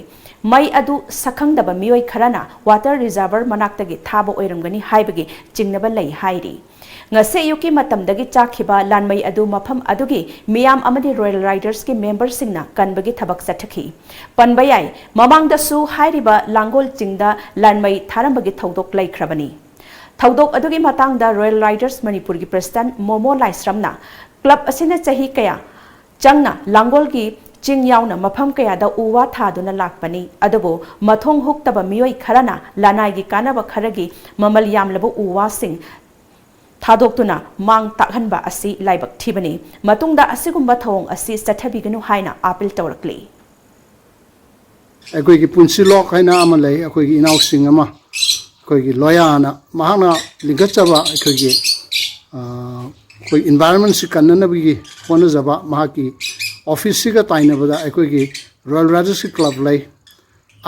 ꯃꯩ ꯑꯗꯨ ꯁꯛꯈꯪꯗꯕ ꯃꯤꯑꯣꯏ ꯈꯔꯅ ꯋꯥꯇꯔ ꯔꯤꯖꯔꯚꯔ ꯃꯅꯥꯛꯇꯒꯤ ꯊꯥꯕ ꯑꯣꯏꯔꯝꯒꯅꯤ ꯍꯥꯏꯕꯒꯤ ꯆꯤꯡꯅꯕ ꯂꯩ ꯍꯥꯏꯔꯤ꯫ ꯉꯁꯤ ꯑꯌꯨꯛꯀꯤ ꯃꯇꯝꯗꯒꯤ ꯆꯥꯛꯈꯤꯕ ꯂꯥꯟꯃꯩ ꯑꯗꯨ ꯃꯐꯝ ꯑꯗꯨꯒꯤ ꯃꯤꯌꯥꯝ ꯑꯃꯗꯤ ꯔꯣꯌꯦꯜ ꯔꯥꯏꯗꯔꯁꯀꯤ ꯃꯦꯝꯕꯔꯁꯤꯡꯅ ꯀꯟꯕꯒꯤ ꯊꯕꯛ ꯆꯠꯊꯈꯤ꯫ ꯄꯟꯕ ꯌꯥꯏ, ꯃꯃꯥꯡꯗꯁꯨ ꯍꯥꯏꯔꯤꯕ ꯂꯥꯡꯒꯣꯜ ꯆꯤꯡꯗ ꯂꯥꯟꯃꯩ ꯊꯥꯔꯝꯕꯒꯤ ꯊꯧꯗꯣꯛ ꯂꯩꯈ꯭ꯔꯕꯅꯤ꯫ ꯊꯧꯗꯣꯛ ꯑꯗꯨꯒꯤ ꯃꯇꯥꯡꯗ ꯔꯣꯌꯦꯜ ꯔꯥꯏꯗꯔꯁ ꯃꯅꯤꯄꯨꯔꯒꯤ ꯄ꯭ꯔꯦꯁꯤꯗꯦꯟꯠ ꯃꯣꯃꯣ ꯂꯥꯏꯁ꯭ꯔꯝꯅ, ꯀ꯭ꯂꯕ ꯑꯁꯤꯅ ꯆꯍꯤ ꯀꯌꯥ ꯆꯪꯅ ꯂꯥꯡꯒꯣꯜꯒꯤ ꯆꯤꯡ ꯌꯥꯎꯅ ꯃꯐꯝ ꯀꯌꯥꯗ ꯎ ꯋꯥ ꯊꯥꯗꯨꯅ ꯂꯥꯛꯄꯅꯤ, ꯑꯗꯨꯕꯨ ꯃꯊꯣꯡ ꯍꯨꯛꯇꯕ ꯃꯤꯑꯣꯏ ꯈꯔꯅ ꯂꯅꯥꯏꯒꯤ ꯀꯥꯟꯅꯕ ꯈꯔꯒꯤ ꯃꯃꯜ ꯌꯥꯝꯂꯕ ꯎ ꯋꯥꯁꯤꯡ ꯊꯥꯗꯣꯛꯇꯨꯅ ꯃꯥꯡ ꯇꯥꯛꯍꯟꯕ ꯑꯁꯤ ꯂꯥꯏꯕꯛ ꯊꯤꯕꯅꯤ꯫ ꯃꯇꯨꯡꯗ ꯑꯁꯤꯒꯨꯝꯕ ꯊꯧꯑꯣꯡ ꯑꯁꯤ ꯆꯠꯊꯕꯤꯒꯅꯨ ꯍꯥꯏꯅ ꯑꯥꯄꯤꯜ ꯇꯧꯔꯛꯂꯤ꯫ ꯑꯩꯈꯣꯏꯒꯤ ꯄꯨꯟꯁꯤꯂꯣꯛ ꯍꯥꯏꯅ ꯑꯃ ꯂꯩ, ꯑꯩꯈꯣꯏꯒꯤ ꯏꯅꯥꯎꯁꯤꯡ ꯑꯃ, ꯑꯩꯈꯣꯏꯒꯤ ꯂꯣꯌꯥꯅ, ꯃꯍꯥꯛꯅ ꯂꯤꯡꯈꯠꯆꯕ ꯑꯩꯈꯣꯏꯒꯤ, ꯑ, ꯑꯩꯈꯣꯏ ꯏꯟꯚꯥꯏꯔꯟꯃꯦꯟꯁꯤ ꯀꯟꯅꯅꯕꯒꯤ ꯍꯣꯠꯅꯖꯕ ꯃꯍꯥꯛꯀꯤ ꯑꯣꯐꯤꯁꯁꯤꯒ ꯇꯥꯏꯅꯕꯗ ꯑꯩꯈꯣꯏꯒꯤ ꯔꯣꯌꯦꯜ ꯔꯥꯏꯗꯔꯁꯀꯤ ꯀ꯭ꯂꯕ ꯂꯩ꯫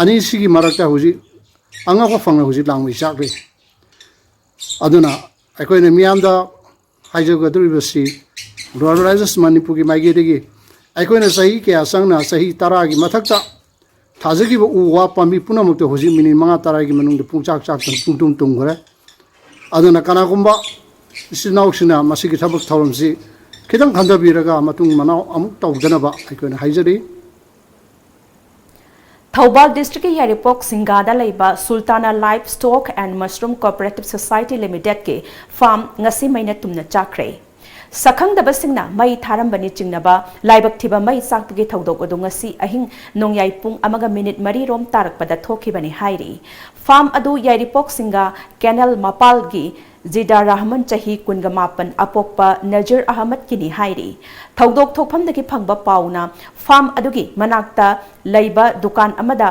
ꯑꯅꯤꯁꯤꯒꯤ ꯃꯔꯛꯇ ꯍꯧꯖꯤꯛ ꯑꯉꯛꯄ ꯐꯪꯅ ꯍꯧꯖꯤꯛ ꯂꯥꯡꯃꯩ ꯆꯥꯛꯂꯤ꯫ ꯑꯗꯨꯅ ꯑꯩꯈꯣꯏꯅ ꯃꯤꯌꯥꯝꯗ ꯍꯥꯏꯖꯒꯗꯧꯔꯤꯕꯁꯤ, ꯔꯣꯌꯦꯜ ꯔꯥꯏꯗꯔꯁ ꯃꯅꯤꯄꯨꯔꯒꯤ ꯃꯥꯏꯀꯩꯗꯒꯤ ꯑꯩꯈꯣꯏꯅ ꯆꯍꯤ ꯀꯌꯥ ꯆꯪꯅ, ꯆꯍꯤ ꯇꯔꯥꯒꯤ ꯃꯊꯛꯇ ꯊꯥꯖꯈꯤꯕ ꯎ ꯋꯥ ꯄꯥꯝꯕꯤ ꯄꯨꯝꯅꯃꯛꯇꯣ ꯍꯧꯖꯤꯛ ꯃꯤꯅꯤꯠ ꯃꯉꯥ ꯇꯔꯥꯒꯤ ꯃꯅꯨꯡꯗ ꯄꯨꯡꯆꯥꯛ ꯆꯥꯛꯇꯅ ꯄꯨꯡꯇꯨꯝ ꯇꯨꯝꯈ꯭ꯔꯦ꯫ ꯑꯗꯨꯅ ꯀꯅꯥꯒꯨꯝꯕ ꯏꯆꯤꯜ ꯏꯅꯥꯎꯁꯤꯡꯅ ꯃꯁꯤꯒꯤ ꯊꯕꯛ ꯊꯧꯔꯝꯁꯤ ꯈꯤꯇꯪ ꯈꯟꯊꯕꯤꯔꯒ ꯃꯇꯨꯡ ꯃꯅꯥꯎ ꯑꯃꯨꯛ ꯇꯧꯗꯅꯕ ꯑꯩꯈꯣꯏꯅ ꯍꯥꯏꯖꯔꯤ꯫ ꯊꯧꯕꯥꯜ ꯗꯤꯁꯇ꯭ꯔꯤꯛꯀꯤ ꯌꯥꯏꯔꯤꯄꯣꯛ ꯁꯤꯡꯒꯥꯗ ꯂꯩꯕ ꯁꯨꯜꯇꯥꯅꯥ ꯂꯥꯏꯐ ꯁ꯭ꯇꯣꯛ ꯑꯦꯟ ꯃꯁꯔꯨꯝ ꯀꯣꯑꯣꯄꯔꯦꯇꯤꯚ ꯁꯣꯁꯥꯏꯇꯤ ꯂꯤꯃꯤꯇꯦꯗꯀꯤ ꯐꯥꯔꯝ ꯉꯁꯤ ꯃꯩꯅ ꯇꯨꯝꯅ ꯆꯥꯛꯈ꯭ꯔꯦ꯫ ꯁꯛꯈꯪꯗꯕꯁꯤꯡꯅ ꯃꯩ ꯊꯥꯔꯝꯕꯅꯤ ꯆꯤꯡꯅꯕ ꯂꯥꯏꯕꯛ ꯊꯤꯕ ꯃꯩ ꯆꯥꯛꯄꯒꯤ ꯊꯧꯗꯣꯛ ꯑꯗꯨ ꯉꯁꯤ ꯑꯍꯤꯡ ꯅꯣꯡꯌꯥꯏ ꯄꯨꯡ ꯑꯃꯒ ꯃꯤꯅꯤꯠ ꯃꯔꯤ ꯔꯣꯝ ꯇꯥꯔꯛꯄꯗ ꯊꯣꯛꯈꯤꯕꯅꯤ ꯍꯥꯏꯔꯤ꯫ ꯐꯥꯔꯝ ꯑꯗꯨ ꯌꯥꯏꯔꯤꯄꯣꯛ ꯁꯤꯡꯒꯥ ꯀꯦꯅꯦꯜ ꯃꯄꯥꯜꯒꯤ ꯖꯤꯗꯥ ꯔꯍꯃꯟ ꯆꯍꯤ ꯀꯨꯟꯒ ꯃꯥꯄꯟ ꯑꯄꯣꯛꯄ ꯅꯖꯤꯔ ꯑꯍꯃꯗꯀꯤꯅꯤ ꯍꯥꯏꯔꯤ꯫ ꯊꯧꯗꯣꯛ ꯊꯣꯛꯐꯝꯗꯒꯤ ꯐꯪꯕ ꯄꯥꯎꯅ ꯐꯥꯔꯝ ꯑꯗꯨꯒꯤ ꯃꯅꯥꯛꯇ ꯂꯩꯕ ꯗꯨꯀꯥꯟ ꯑꯃꯗ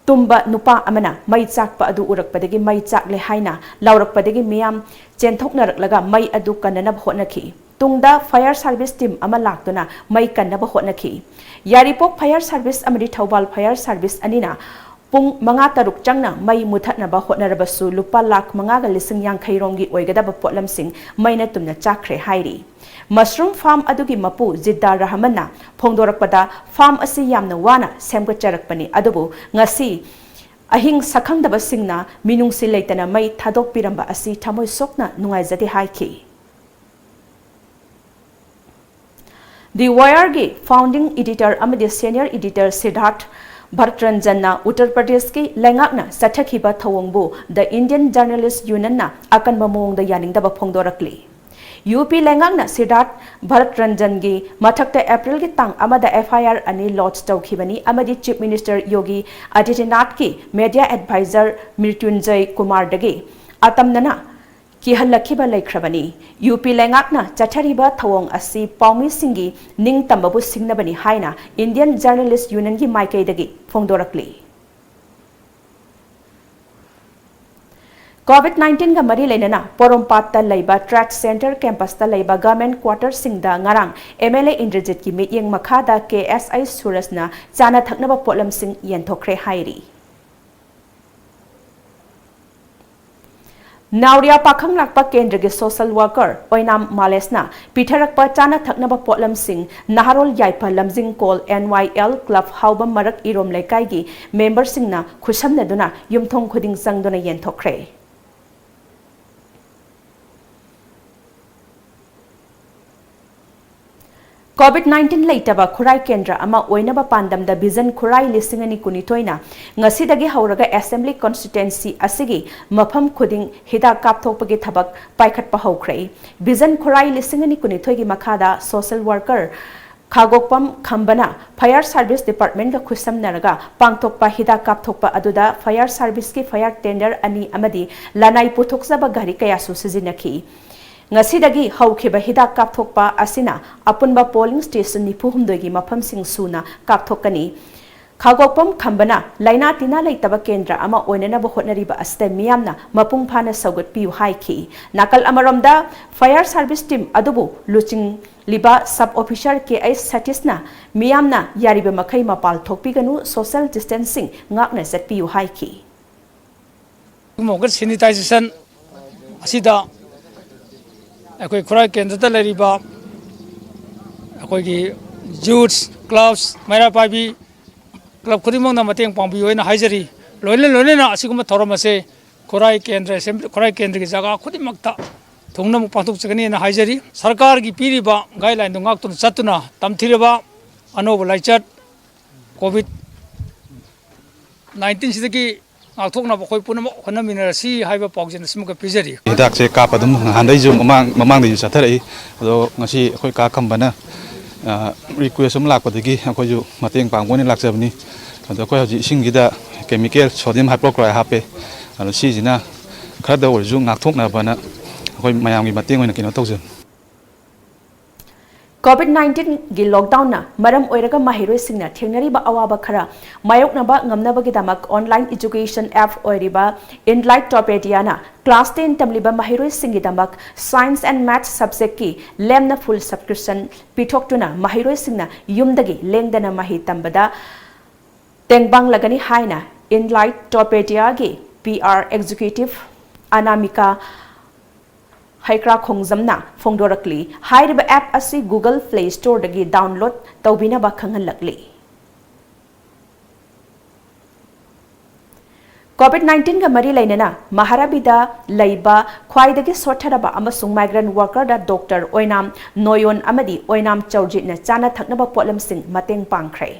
ꯇꯨꯝꯕ ꯅꯨꯄꯥ ꯑꯃꯅ ꯃꯩ ꯆꯥꯛꯄ ꯑꯗꯨ ꯎꯔꯛꯄꯗꯒꯤ ꯃꯩ ꯆꯥꯛꯂꯦ ꯍꯥꯏꯅ ꯂꯥꯎꯔꯛꯄꯗꯒꯤ ꯃꯤꯌꯥꯝ ꯆꯦꯟꯊꯣꯛꯅꯔꯛꯂꯒ ꯃꯩ ꯑꯗꯨ ꯀꯟꯅꯅꯕ ꯍꯣꯠꯅꯈꯤ꯫ ꯇꯨꯡꯗ fire service team ꯑꯃ ꯂꯥꯛꯇꯨꯅ ꯃꯩ ꯀꯟꯅꯕ ꯍꯣꯠꯅꯈꯤ꯫ ꯌꯥꯏꯔꯤꯄꯣꯛ fire service ꯑꯃꯗꯤ ꯊꯧꯕꯥꯜ fire service ꯑꯅꯤꯅ ꯄꯨꯡ ꯃꯉꯥ ꯇꯔꯨꯛ ꯆꯪꯅ ꯃꯩ ꯃꯨꯊꯠꯅꯕ ꯍꯣꯠꯅꯔꯕꯁꯨ ꯂꯨꯄꯥ ꯂꯥꯈ ꯃꯉꯥꯒ ꯂꯤꯁꯤꯡ ꯌꯥꯡꯈꯩ ꯔꯣꯝꯒꯤ ꯑꯣꯏꯒꯗꯕ ꯄꯣꯠꯂꯝꯁꯤꯡ ꯃꯩꯅ ꯇꯨꯝꯅ ꯆꯥꯛꯈ꯭ꯔꯦ ꯍꯥꯏꯔꯤ꯫ Mushroom farm ꯑꯗꯨꯒꯤ ꯃꯄꯨ ꯖꯤꯗꯥ ꯔꯍꯃꯟꯅ ꯐꯣꯡꯗꯣꯔꯛꯄꯗ, farm ꯑꯁꯤ ꯌꯥꯝꯅ ꯋꯥꯅ ꯁꯦꯝꯒꯠꯆꯔꯛꯄꯅꯤ, ꯑꯗꯨꯕꯨ ꯉꯁꯤ ꯑꯍꯤꯡ ꯁꯛꯈꯪꯗꯕꯁꯤꯡꯅ ꯃꯤꯅꯨꯡꯁꯤ ꯂꯩꯇꯅ ꯃꯩ ꯊꯥꯗꯣꯛꯄꯤꯔꯝꯕ ꯑꯁꯤ ꯊꯃꯣꯏ ꯁꯣꯛꯅ ꯅꯨꯡꯉꯥꯏꯖꯗꯦ ꯍꯥꯏꯈꯤ꯫ The Wireꯒꯤ founding editor ꯑꯃꯗꯤ senior editor ꯁꯤꯗꯥꯔꯊ ꯚꯔꯠꯔꯟꯖꯟꯅ ꯎꯠꯇꯔ ꯄ꯭ꯔꯗꯦꯁꯀꯤ ꯂꯩꯉꯥꯛꯅ ꯆꯠꯊꯈꯤꯕ ꯊꯧꯑꯣꯡꯕꯨ The Indian Journalist Unionꯅ ꯑꯀꯟꯕ ꯃꯑꯣꯡꯗ ꯌꯥꯅꯤꯡꯗꯕ ꯐꯣꯡꯗꯣꯔꯛꯂꯤ꯫ ꯌꯨ ꯄꯤ ꯂꯩꯉꯥꯛꯅ ꯁꯤꯗꯥꯔꯊ ꯚꯔꯠꯔꯟꯖꯟꯒꯤ ꯃꯊꯛꯇ ꯑꯦꯄ꯭ꯔꯤꯜꯒꯤ ꯇꯥꯡ ꯑꯃꯗ F I R ꯑꯅꯤ lodge ꯇꯧꯈꯤꯕꯅꯤ ꯑꯃꯗꯤ Chief Minister ꯌꯣꯒꯤ ꯑꯗꯤꯇ꯭ꯌꯅꯥꯊꯀꯤ media advisor ꯃ꯭ꯔꯤꯇ꯭ꯌꯨꯟꯖꯌ ꯀꯨꯃꯥꯔꯗꯒꯤ ꯑꯇꯝꯅꯅ ꯀꯤꯍꯜꯂꯛꯈꯤꯕ ꯂꯩꯈ꯭ꯔꯕꯅꯤ꯫ ꯌꯨ ꯄꯤ ꯂꯩꯉꯥꯛꯅ ꯆꯠꯊꯔꯤꯕ ꯊꯧꯑꯣꯡ ꯑꯁꯤ ꯄꯥꯎꯃꯤꯁꯤꯡꯒꯤ ꯅꯤꯡꯇꯝꯕꯕꯨ ꯁꯤꯡꯅꯕꯅꯤ ꯍꯥꯏꯅ Indian Journalist Unionꯒꯤ ꯃꯥꯏꯀꯩꯗꯒꯤ ꯐꯣꯡꯗꯣꯔꯛꯂꯤ꯫ COVID nineteenꯒ ꯃꯔꯤ ꯂꯩꯅꯅ ꯄꯣꯔꯣꯝꯄꯥꯠꯇ ꯂꯩꯕ Trade Center campusꯇ ꯂꯩꯕ government quarterꯁꯤꯡꯗ ꯉꯔꯥꯡ M L A ꯏꯟꯗ꯭ꯔꯖꯤꯠꯀꯤ ꯃꯤꯠꯌꯦꯡ ꯃꯈꯥꯗ K S I ꯁꯨꯔꯖꯅ ꯆꯥꯅ ꯊꯛꯅꯕ ꯄꯣꯠꯂꯝꯁꯤꯡ ꯌꯦꯟꯊꯣꯛꯈ꯭ꯔꯦ ꯍꯥꯏꯔꯤ꯫ ꯅꯥꯎꯔꯤꯌꯥ ꯄꯥꯈꯪ ꯂꯥꯛꯄ ꯀꯦꯟꯗ꯭ꯔꯒꯤ social worker ꯑꯣꯏꯅꯥꯝ ꯃꯥꯂꯦꯁꯅ ꯄꯤꯊꯔꯛꯄ ꯆꯥꯅ ꯊꯛꯅꯕ ꯄꯣꯠꯂꯝꯁꯤꯡ ꯅꯍꯥꯔꯣꯜ ꯌꯥꯏꯐ ꯂꯝꯖꯤꯡ call N Y L club ꯍꯥꯎꯕꯝ ꯃꯔꯛ ꯏꯔꯣꯝ ꯂꯩꯀꯥꯏꯒꯤ memberꯁꯤꯡꯅ ꯈꯨꯠꯁꯝꯅꯗꯨꯅ ꯌꯨꯝꯊꯣꯡ ꯈꯨꯗꯤꯡ ꯆꯪꯗꯨꯅ ꯌꯦꯟꯊꯣꯛꯈ꯭ꯔꯦ꯫ COVID nineteen ꯂꯩꯇꯕ ꯈꯨꯔꯥꯏ ꯀꯦꯟꯗ꯭ꯔ ꯑꯃ ꯑꯣꯏꯅꯕ ꯄꯥꯟꯗꯝꯗ Vision ꯈꯨꯔꯥꯏ ꯂꯤꯁꯤꯡ ꯑꯅꯤ ꯀꯨꯟꯅꯤꯊꯣꯏꯅ ꯉꯁꯤꯗꯒꯤ ꯍꯧꯔꯒ Assembly Constituency ꯑꯁꯤꯒꯤ ꯃꯐꯝ ꯈꯨꯗꯤꯡ ꯍꯤꯗꯥꯛ ꯀꯥꯞꯊꯣꯛꯄꯒꯤ ꯊꯕꯛ ꯄꯥꯏꯈꯠꯄ ꯍꯧꯈ꯭ꯔꯦ꯫ Vision ꯈꯨꯔꯥꯏ ꯂꯤꯁꯤꯡ ꯑꯅꯤ ꯀꯨꯟꯅꯤꯊꯣꯏꯒꯤ ꯃꯈꯥꯗ social worker ꯈꯥꯒꯣꯛꯄꯝ ꯈꯝꯕꯅ fire service departmentꯒ ꯈꯨꯠꯁꯝꯅꯔꯒ ꯄꯥꯡꯊꯣꯛꯄ ꯍꯤꯗꯥꯛ ꯀꯥꯞꯊꯣꯛꯄ ꯑꯗꯨꯗ fire serviceꯀꯤ fire tender ꯑꯅꯤ ꯑꯃꯗꯤ ꯂꯅꯥꯏ ꯄꯨꯊꯣꯛꯆꯕ ꯒꯥꯔꯤ ꯀꯌꯥꯁꯨ ꯁꯤꯖꯤꯟꯅꯈꯤ꯫ ꯉꯁꯤꯗꯒꯤ ꯍꯧꯈꯤꯕ ꯍꯤꯗꯥꯛ ꯀꯥꯞꯊꯣꯛꯄ ꯑꯁꯤꯅ ꯑꯄꯨꯟꯕ polling station ꯅꯤꯐꯨ ꯍꯨꯝꯗꯣꯏꯒꯤ ꯃꯐꯝꯁꯤꯡ ꯁꯨꯅ ꯀꯥꯞꯊꯣꯛꯀꯅꯤ꯫ ꯈꯥꯒꯣꯛꯄꯝ ꯈꯝꯕꯅ ꯂꯥꯏꯅꯥ ꯇꯤꯟꯅꯥ ꯂꯩꯇꯕ ꯀꯦꯟꯗ꯭ꯔ ꯑꯃ ꯑꯣꯏꯅꯅꯕ ꯍꯣꯠꯅꯔꯤꯕ ꯑꯁꯤꯗ ꯃꯤꯌꯥꯝꯅ ꯃꯄꯨꯡ ꯐꯥꯅ ꯁꯧꯒꯠꯄꯤꯌꯨ ꯍꯥꯏꯈꯤ꯫ ꯅꯥꯀꯜ ꯑꯃꯔꯣꯝꯗ fire service team ꯑꯗꯨꯕꯨ ꯂꯨꯆꯤꯡꯂꯤꯕ sub officer ꯀꯦ ꯑꯩꯆ ꯁꯇꯤꯁꯅ ꯃꯤꯌꯥꯝꯅ ꯌꯥꯔꯤꯕ ꯃꯈꯩ ꯃꯄꯥꯜ ꯊꯣꯛꯄꯤꯒꯅꯨ, social distancing ꯉꯥꯛꯅ ꯆꯠꯄꯤꯌꯨ ꯍꯥꯏꯈꯤ꯫ ꯃꯣꯒꯠ sanitization ꯑꯁꯤꯗ ꯑꯩꯈꯣꯏ ꯈꯨꯔꯥꯏ ꯀꯦꯟꯗ꯭ꯔꯗ ꯂꯩꯔꯤꯕ ꯑꯩꯈꯣꯏꯒꯤ youths, clubs, ꯃꯩꯔꯥ ꯄꯥꯏꯕꯤ club ꯈꯨꯗꯤꯡꯃꯛꯅ ꯃꯇꯦꯡ ꯄꯥꯡꯕꯤꯌꯨ ꯍꯥꯏꯅ ꯍꯥꯏꯖꯔꯤ꯫ ꯂꯣꯏꯅ ꯂꯣꯏꯅꯅ ꯑꯁꯤꯒꯨꯝꯕ ꯊꯧꯔꯝ ꯑꯁꯦ ꯈꯨꯔꯥꯏ ꯀꯦꯟꯗ꯭ꯔ assembly, ꯈꯨꯔꯥꯏ ꯀꯦꯟꯗ꯭ꯔꯒꯤ ꯖꯒꯥ ꯈꯨꯗꯤꯡꯃꯛꯇ ꯊꯨꯡꯅꯕ ꯄꯥꯡꯊꯣꯛꯆꯒꯅꯤ ꯍꯥꯏꯅ ꯍꯥꯏꯖꯔꯤ꯫ ꯁꯔꯀꯥꯔꯒꯤ ꯄꯤꯔꯤꯕ guideline ꯗꯨ ꯉꯥꯛꯇꯨꯅ ꯆꯠꯇꯨꯅ ꯇꯝꯊꯤꯔꯕ ꯑꯅꯧꯕ ꯂꯥꯏꯆꯠ COVID nineteen ꯁꯤꯗꯒꯤ ꯉꯥꯛꯊꯣꯛꯅꯕ ꯑꯩꯈꯣꯏ ꯄꯨꯝꯅꯃꯛ ꯍꯣꯠꯅꯃꯤꯟꯅꯔꯁꯤ ꯍꯥꯏꯕ ꯄꯥꯎꯖꯦꯜ ꯑꯁꯤꯃꯒ ꯄꯤꯖꯔꯤ꯫ ꯍꯤꯗꯥꯛꯁꯦ ꯀꯥꯞꯄ ꯑꯗꯨꯝ ꯅꯍꯥꯟꯗꯩꯁꯨ ꯃꯃꯥꯡ, ꯃꯃꯥꯡꯗꯩꯁꯨ ꯆꯠꯊꯔꯛꯏ꯫ ꯑꯗꯣ ꯉꯁꯤ ꯑꯩꯈꯣꯏ ꯀꯥ ꯈꯝꯕꯅ, ꯑ, request ꯑꯃ ꯂꯥꯛꯄꯗꯒꯤ ꯑꯩꯈꯣꯏꯁꯨ ꯃꯇꯦꯡ ꯄꯥꯡꯕ ꯑꯣꯏꯅ ꯂꯥꯛꯆꯕꯅꯤ꯫ ꯑꯗꯣ ꯑꯩꯈꯣꯏ ꯍꯧꯖꯤꯛ ꯏꯁꯤꯡꯁꯤꯗ chemical sodium hypochlorite ꯍꯥꯞꯄꯦ꯫ ꯑꯗꯣ ꯁꯤꯁꯤꯅ ꯈꯔꯗ ꯑꯣꯏꯔꯁꯨ ꯉꯥꯛꯊꯣꯛꯅꯕꯅ ꯑꯩꯈꯣꯏ ꯃꯌꯥꯝꯒꯤ ꯃꯇꯦꯡ ꯑꯣꯏꯅ ꯀꯩꯅꯣ ꯇꯧꯖꯕꯅꯤ꯫ COVID nineteen ꯒꯤ lockdown ꯅ ꯃꯔꯝ ꯑꯣꯏꯔꯒ ꯃꯍꯩꯔꯣꯏꯁꯤꯡꯅ ꯊꯦꯡꯅꯔꯤꯕ ꯑꯋꯥꯕ ꯈꯔ ꯃꯥꯌꯣꯛꯅꯕ ꯉꯝꯅꯕꯒꯤꯗꯃꯛ online education app ꯑꯣꯏꯔꯤꯕ Enlightopediaꯅ class ten ꯇꯝꯂꯤꯕ ꯃꯍꯩꯔꯣꯏꯁꯤꯡꯒꯤꯗꯃꯛ Science and Maths subject ꯀꯤ ꯂꯦꯝꯅ full subscription ꯄꯤꯊꯣꯛꯇꯨꯅ ꯃꯍꯩꯔꯣꯏꯁꯤꯡꯅ ꯌꯨꯝꯗꯒꯤ ꯂꯦꯡꯗꯅ ꯃꯍꯩ ꯇꯝꯕꯗ ꯇꯦꯡꯕꯥꯡꯂꯒꯅꯤ ꯍꯥꯏꯅ Enlightopediaꯒꯤ PR executive ꯑꯅꯥꯃꯤꯀꯥ ꯍꯩꯀ꯭ꯔꯥ ꯈꯣꯡꯖꯝꯅ ꯐꯣꯡꯗꯣꯔꯛꯂꯤ꯫ ꯍꯥꯏꯔꯤꯕ app ꯑꯁꯤ Google Play Storeꯗꯒꯤ download ꯇꯧꯕꯤꯅꯕ ꯈꯪꯍꯜꯂꯛꯂꯤ꯫ COVID nineteen ꯒ ꯃꯔꯤ ꯂꯩꯅꯅ ꯃꯍꯥꯔꯥꯕꯤꯗ ꯂꯩꯕ ꯈ꯭ꯋꯥꯏꯗꯒꯤ ꯁꯣꯠꯊꯔꯕ ꯑꯃꯁꯨꯡ migrant workerꯗ Doctor ꯑꯣꯏꯅꯥꯝ ꯅꯣꯌꯣꯟ ꯑꯃꯗꯤ ꯑꯣꯏꯅꯥꯝ ꯆꯧꯔꯖꯤꯠꯅ ꯆꯥꯅ ꯊꯛꯅꯕ ꯄꯣꯠꯂꯝꯁꯤꯡ ꯃꯇꯦꯡ ꯄꯥꯡꯈ꯭ꯔꯦ꯫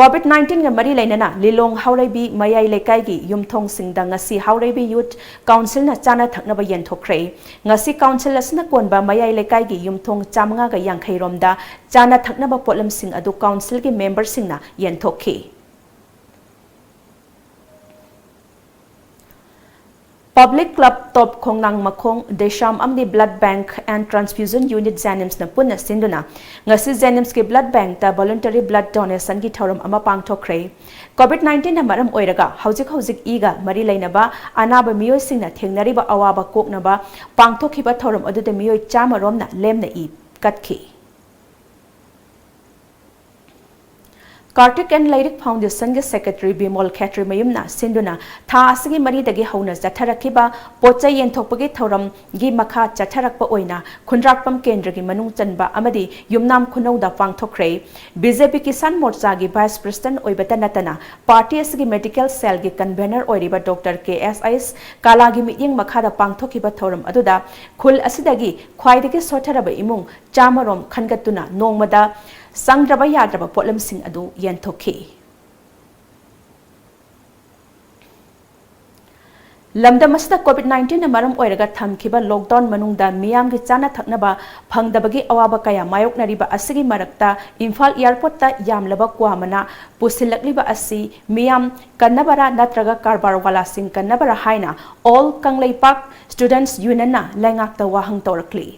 COVID nineteen ꯒ ꯃꯔꯤ ꯂꯩꯅꯅ ꯂꯤꯂꯣꯡ ꯍꯥꯎꯔꯩꯕꯤ ꯃꯌꯥꯏ ꯂꯩꯀꯥꯏꯒꯤ ꯌꯨꯝꯊꯣꯡꯁꯤꯡꯗ ꯉꯁꯤ ꯍꯥꯎꯔꯩꯕꯤ Youth Councilꯅ ꯆꯥꯅ ꯊꯛꯅꯕ ꯌꯦꯟꯊꯣꯛꯈ꯭ꯔꯦ꯫ ꯉꯁꯤ council ꯑꯁꯤꯅ ꯀꯣꯟꯕ ꯃꯌꯥꯏ ꯂꯩꯀꯥꯏꯒꯤ ꯌꯨꯝꯊꯣꯡ ꯆꯥꯃꯉꯥꯒ ꯌꯥꯡꯈꯩ ꯔꯣꯝꯗ ꯆꯥꯅ ꯊꯛꯅꯕ ꯄꯣꯠꯂꯝꯁꯤꯡ ꯑꯗꯨ councilꯒꯤ memberꯁꯤꯡꯅ ꯌꯦꯟꯊꯣꯛꯈꯤ꯫ Public Club Top Khongnang Makhong, Desham ꯑꯃꯗꯤ Blood Bank and Transfusion Unit JNIMSꯅ ꯄꯨꯟꯅ ꯁꯤꯟꯗꯨꯅ ꯉꯁꯤ JNIMSꯀꯤ Blood Bankꯇ Voluntary Blood Donationꯒꯤ ꯊꯧꯔꯝ ꯑꯃ ꯄꯥꯡꯊꯣꯛꯈ꯭ꯔꯦ꯫ COVID nineteenꯅ ꯃꯔꯝ ꯑꯣꯏꯔꯒ ꯍꯧꯖꯤꯛ ꯍꯧꯖꯤꯛ ꯏꯒ ꯃꯔꯤ ꯂꯩꯅꯕ ꯑꯅꯥꯕ ꯃꯤꯑꯣꯏꯁꯤꯡꯅ ꯊꯦꯡꯅꯔꯤꯕ ꯑꯋꯥꯕ ꯀꯣꯛꯅꯕ ꯄꯥꯡꯊꯣꯛꯈꯤꯕ ꯊꯧꯔꯝ ꯑꯗꯨꯗ ꯃꯤꯑꯣꯏ ꯆꯥꯝꯃ ꯔꯣꯝꯅ ꯂꯦꯝꯅ E ꯀꯠꯈꯤ꯫ Kartik and Lairik Foundationꯒꯤ Secretary Bimol ꯈꯦꯇ꯭ꯔꯤꯃꯌꯨꯝꯅ ꯁꯤꯟꯗꯨꯅ ꯊꯥ ꯑꯁꯤꯒꯤ ꯃꯔꯤꯗꯒꯤ ꯍꯧꯅ ꯆꯠꯊꯔꯛꯈꯤꯕ ꯄꯣꯠꯆꯩ ꯌꯦꯟꯊꯣꯛꯄꯒꯤ ꯊꯧꯔꯝꯒꯤ ꯃꯈꯥ ꯆꯠꯊꯔꯛꯄ ꯑꯣꯏꯅ ꯈꯨꯟꯗ꯭ꯔꯥꯛꯄꯝ ꯀꯦꯟꯗ꯭ꯔꯒꯤ ꯃꯅꯨꯡ ꯆꯟꯕ ꯑꯃꯗꯤ ꯌꯨꯝꯅꯥꯝ ꯈꯨꯅꯧꯗ ꯄꯥꯡꯊꯣꯛꯈ꯭ꯔꯦ꯫ BJP Kisan Morchaꯒꯤ Vice President ꯑꯣꯏꯕꯇ ꯅꯠꯇꯅ party ꯑꯁꯤꯒꯤ Medical Cellꯒꯤ Convener ꯑꯣꯏꯔꯤꯕ Doctor K S ꯑꯩꯁ ꯀꯥꯂꯥꯒꯤ ꯃꯤꯠꯌꯦꯡ ꯃꯈꯥꯗ ꯄꯥꯡꯊꯣꯛꯈꯤꯕ ꯊꯧꯔꯝ ꯑꯗꯨꯗ ꯈꯨꯜ ꯑꯁꯤꯗꯒꯤ ꯈ꯭ꯋꯥꯏꯗꯒꯤ ꯁꯣꯠꯊꯔꯕ ꯏꯃꯨꯡ ꯆꯥꯝꯃ ꯔꯣꯝ ꯈꯟꯒꯠꯇꯨꯅ ꯅꯣꯡꯃꯗ ꯆꯪꯗ꯭ꯔꯕ ꯌꯥꯗ꯭ꯔꯕ ꯄꯣꯠꯂꯝꯁꯤꯡ ꯑꯗꯨ ꯌꯦꯟꯊꯣꯛꯈꯤ꯫ ꯂꯝꯗꯝ ꯑꯁꯤꯗ COVID nineteenꯅ ꯃꯔꯝ ꯑꯣꯏꯔꯒ ꯊꯝꯈꯤꯕ lockdown ꯃꯅꯨꯡꯗ ꯃꯤꯌꯥꯝꯒꯤ ꯆꯥꯅ ꯊꯛꯅꯕ ꯐꯪꯗꯕꯒꯤ ꯑꯋꯥꯕ ꯀꯌꯥ ꯃꯥꯌꯣꯛꯅꯔꯤꯕ ꯑꯁꯤꯒꯤ ꯃꯔꯛꯇ ꯏꯝꯐꯥꯜ Airportꯇ ꯌꯥꯝꯂꯕ ꯀ꯭ꯋꯥ ꯃꯅꯥ ꯄꯨꯁꯤꯜꯂꯛꯂꯤꯕ ꯑꯁꯤ ꯃꯤꯌꯥꯝ ꯀꯟꯅꯕꯔꯥ ꯅꯠꯇ꯭ꯔꯒ ꯀꯔꯕꯥꯔ ꯋꯥꯂꯥꯁꯤꯡ ꯀꯟꯅꯕꯔꯥ ꯍꯥꯏꯅ All ꯀꯪꯂꯩꯄꯥꯛ Students Unionꯅ ꯂꯩꯉꯥꯛꯇ ꯋꯥꯍꯪ ꯇꯧꯔꯛꯂꯤ꯫